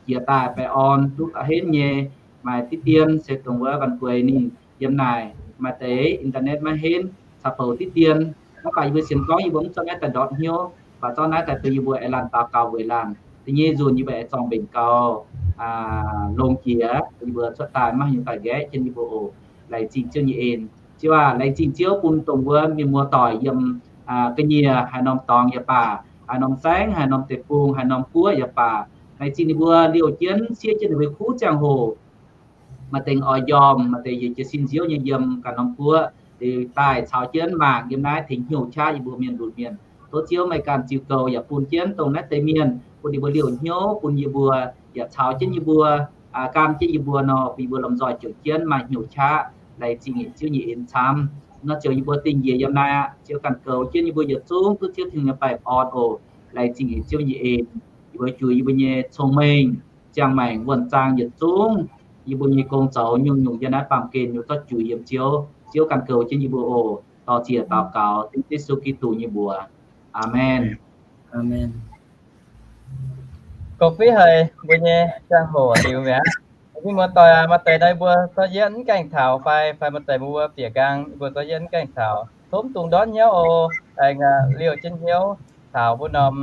jiex daaih baengh orn duqv henv nyei. Maaih diqv dien se dongh wuov Vanh Gueix ninh yiem naaic maaih deix internet maiv henv, caux bouc diqv dien. Mv baac yie mbuo sienx gorngv yie mbuo mv zorqv naaiv daaih ndortv hnyouv, mv baac zorqv naaiv daaih bun yie mbuo aengx laanh daux gaux weic laanh. Da'nyeic nzunc yie mbuo aengx zorng mbenc gaux, longx jiex, yie mbuo cuotv daaih maiv haaix nyungc daaih nqaeqv jienv yie mbuo oc. Laengz zingh Ziouv nyei en. Ziouv aah, laengz zingh Ziouv bun dongh wuov mienh muoz-doic yiem ga'nyiec haaix norm dorngx yaac baac, haaix norm saengv, haaix norm deic-bung, haaix norm guoqv yaac baac, laengz zingh ninh mbuo liouh jienv siev jienv ninh mbuo kuv ziangh hoc. Maaih deix oix njormh, maaih deix yietc jiez sin nziouv nyei yiem ganh norm guoqv, daaih caux jienv mangc yiem naaiv tengx hnyouv qaqv yie mbuo mienh lunx mienh. Tov Ziouv meih ganh ziux goux yaac bun jienv dongh naaiv deix mienh, bun ninh mbuo liouh hnyouv, bun yie mbuo yaac caux jienv yie mbuo, gan jienv yie mbuo nor, bun yie mbuo lomh nzoih juangc jienv maaih hnyouv qaqv. Laengz zingh Ziouv nyei en camv. Nor ziouc yie mbuo dingh njiec yiem naaiv aqv. Ziouv ganh goux jienv yie mbuo yietc zungv duqv Ziouv Tin-Hungh nyei baengh orn oc. Laengz zingh Ziouv nyei en. Yie mbuo juix yie mbuo nyei cong-mengh, ziangh maengc, wuonh zaang yietc zungv, yie mbuo nyei gong zoux nyungc-nyungc yiem naaiv baamh gen nyei zorqv juix yiem Ziouv. Ziouv ganh goux jienv yie mbuo oc. Dorh ziec daux gaux dengv Yesu Giduc nyei mbuox. Aamen. Aamen. Gorngv fiuv haic mbuo nyei ziangh hoc liuz mi'aqv. Mienh muoz-doic aac, maaih deix naaiv mbuo zorqv yietv mv gaengh taux fai, fai maaih deix mbuo bieqc nqaang mbuo zorqv yietv mv gaengh taux, tov mv dungx ndortv hnyouv oc. Aengx liouh jienv hnyouv taux wuov norm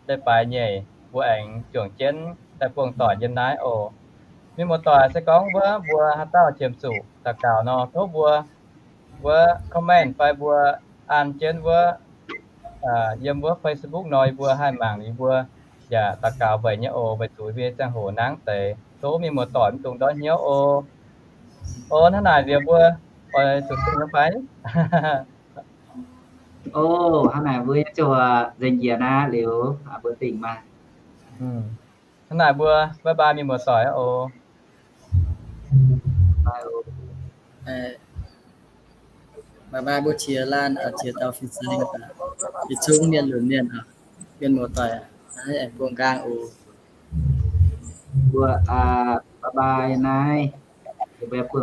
leiz-baaix nyeic, mbuo aengx juangc jienv daaih buangh doic yiem naaiv oc. Mienh muoz-doic se gorngv wuov mbuo haaix dauh qiemx zuqc daux gaux nor, tov mbuo wuov comment fai mbuo an jienv wuov, yiem wuov Facebook nor, yie mbuo haih mangc, yie mbuo yaac daux gaux weic nyei oc, weic zuqc yie mbuo nyei ziangh hoc nangv deix. Tov mienh muoz-doic mv dungx ndortv hnyouv oc. Oc, hnangv naaic liuz mbuo oix zuqc dingh nyei fai? Oc, hnangv naaic mbuo nyei ziouc nzengc njiec naaiv liuz mbuo dingh maah. Hnangv naaic mbuo bye bye mienh muoz-doic oc. Bye bye mbuo qiex laanh, qiex dauh fin-saeng, yietc zungv mienh lunx mienh, mienh muoz-doic, aengx buangh nqaang oc. Mbuo bye bye naaiv, mbuo buangh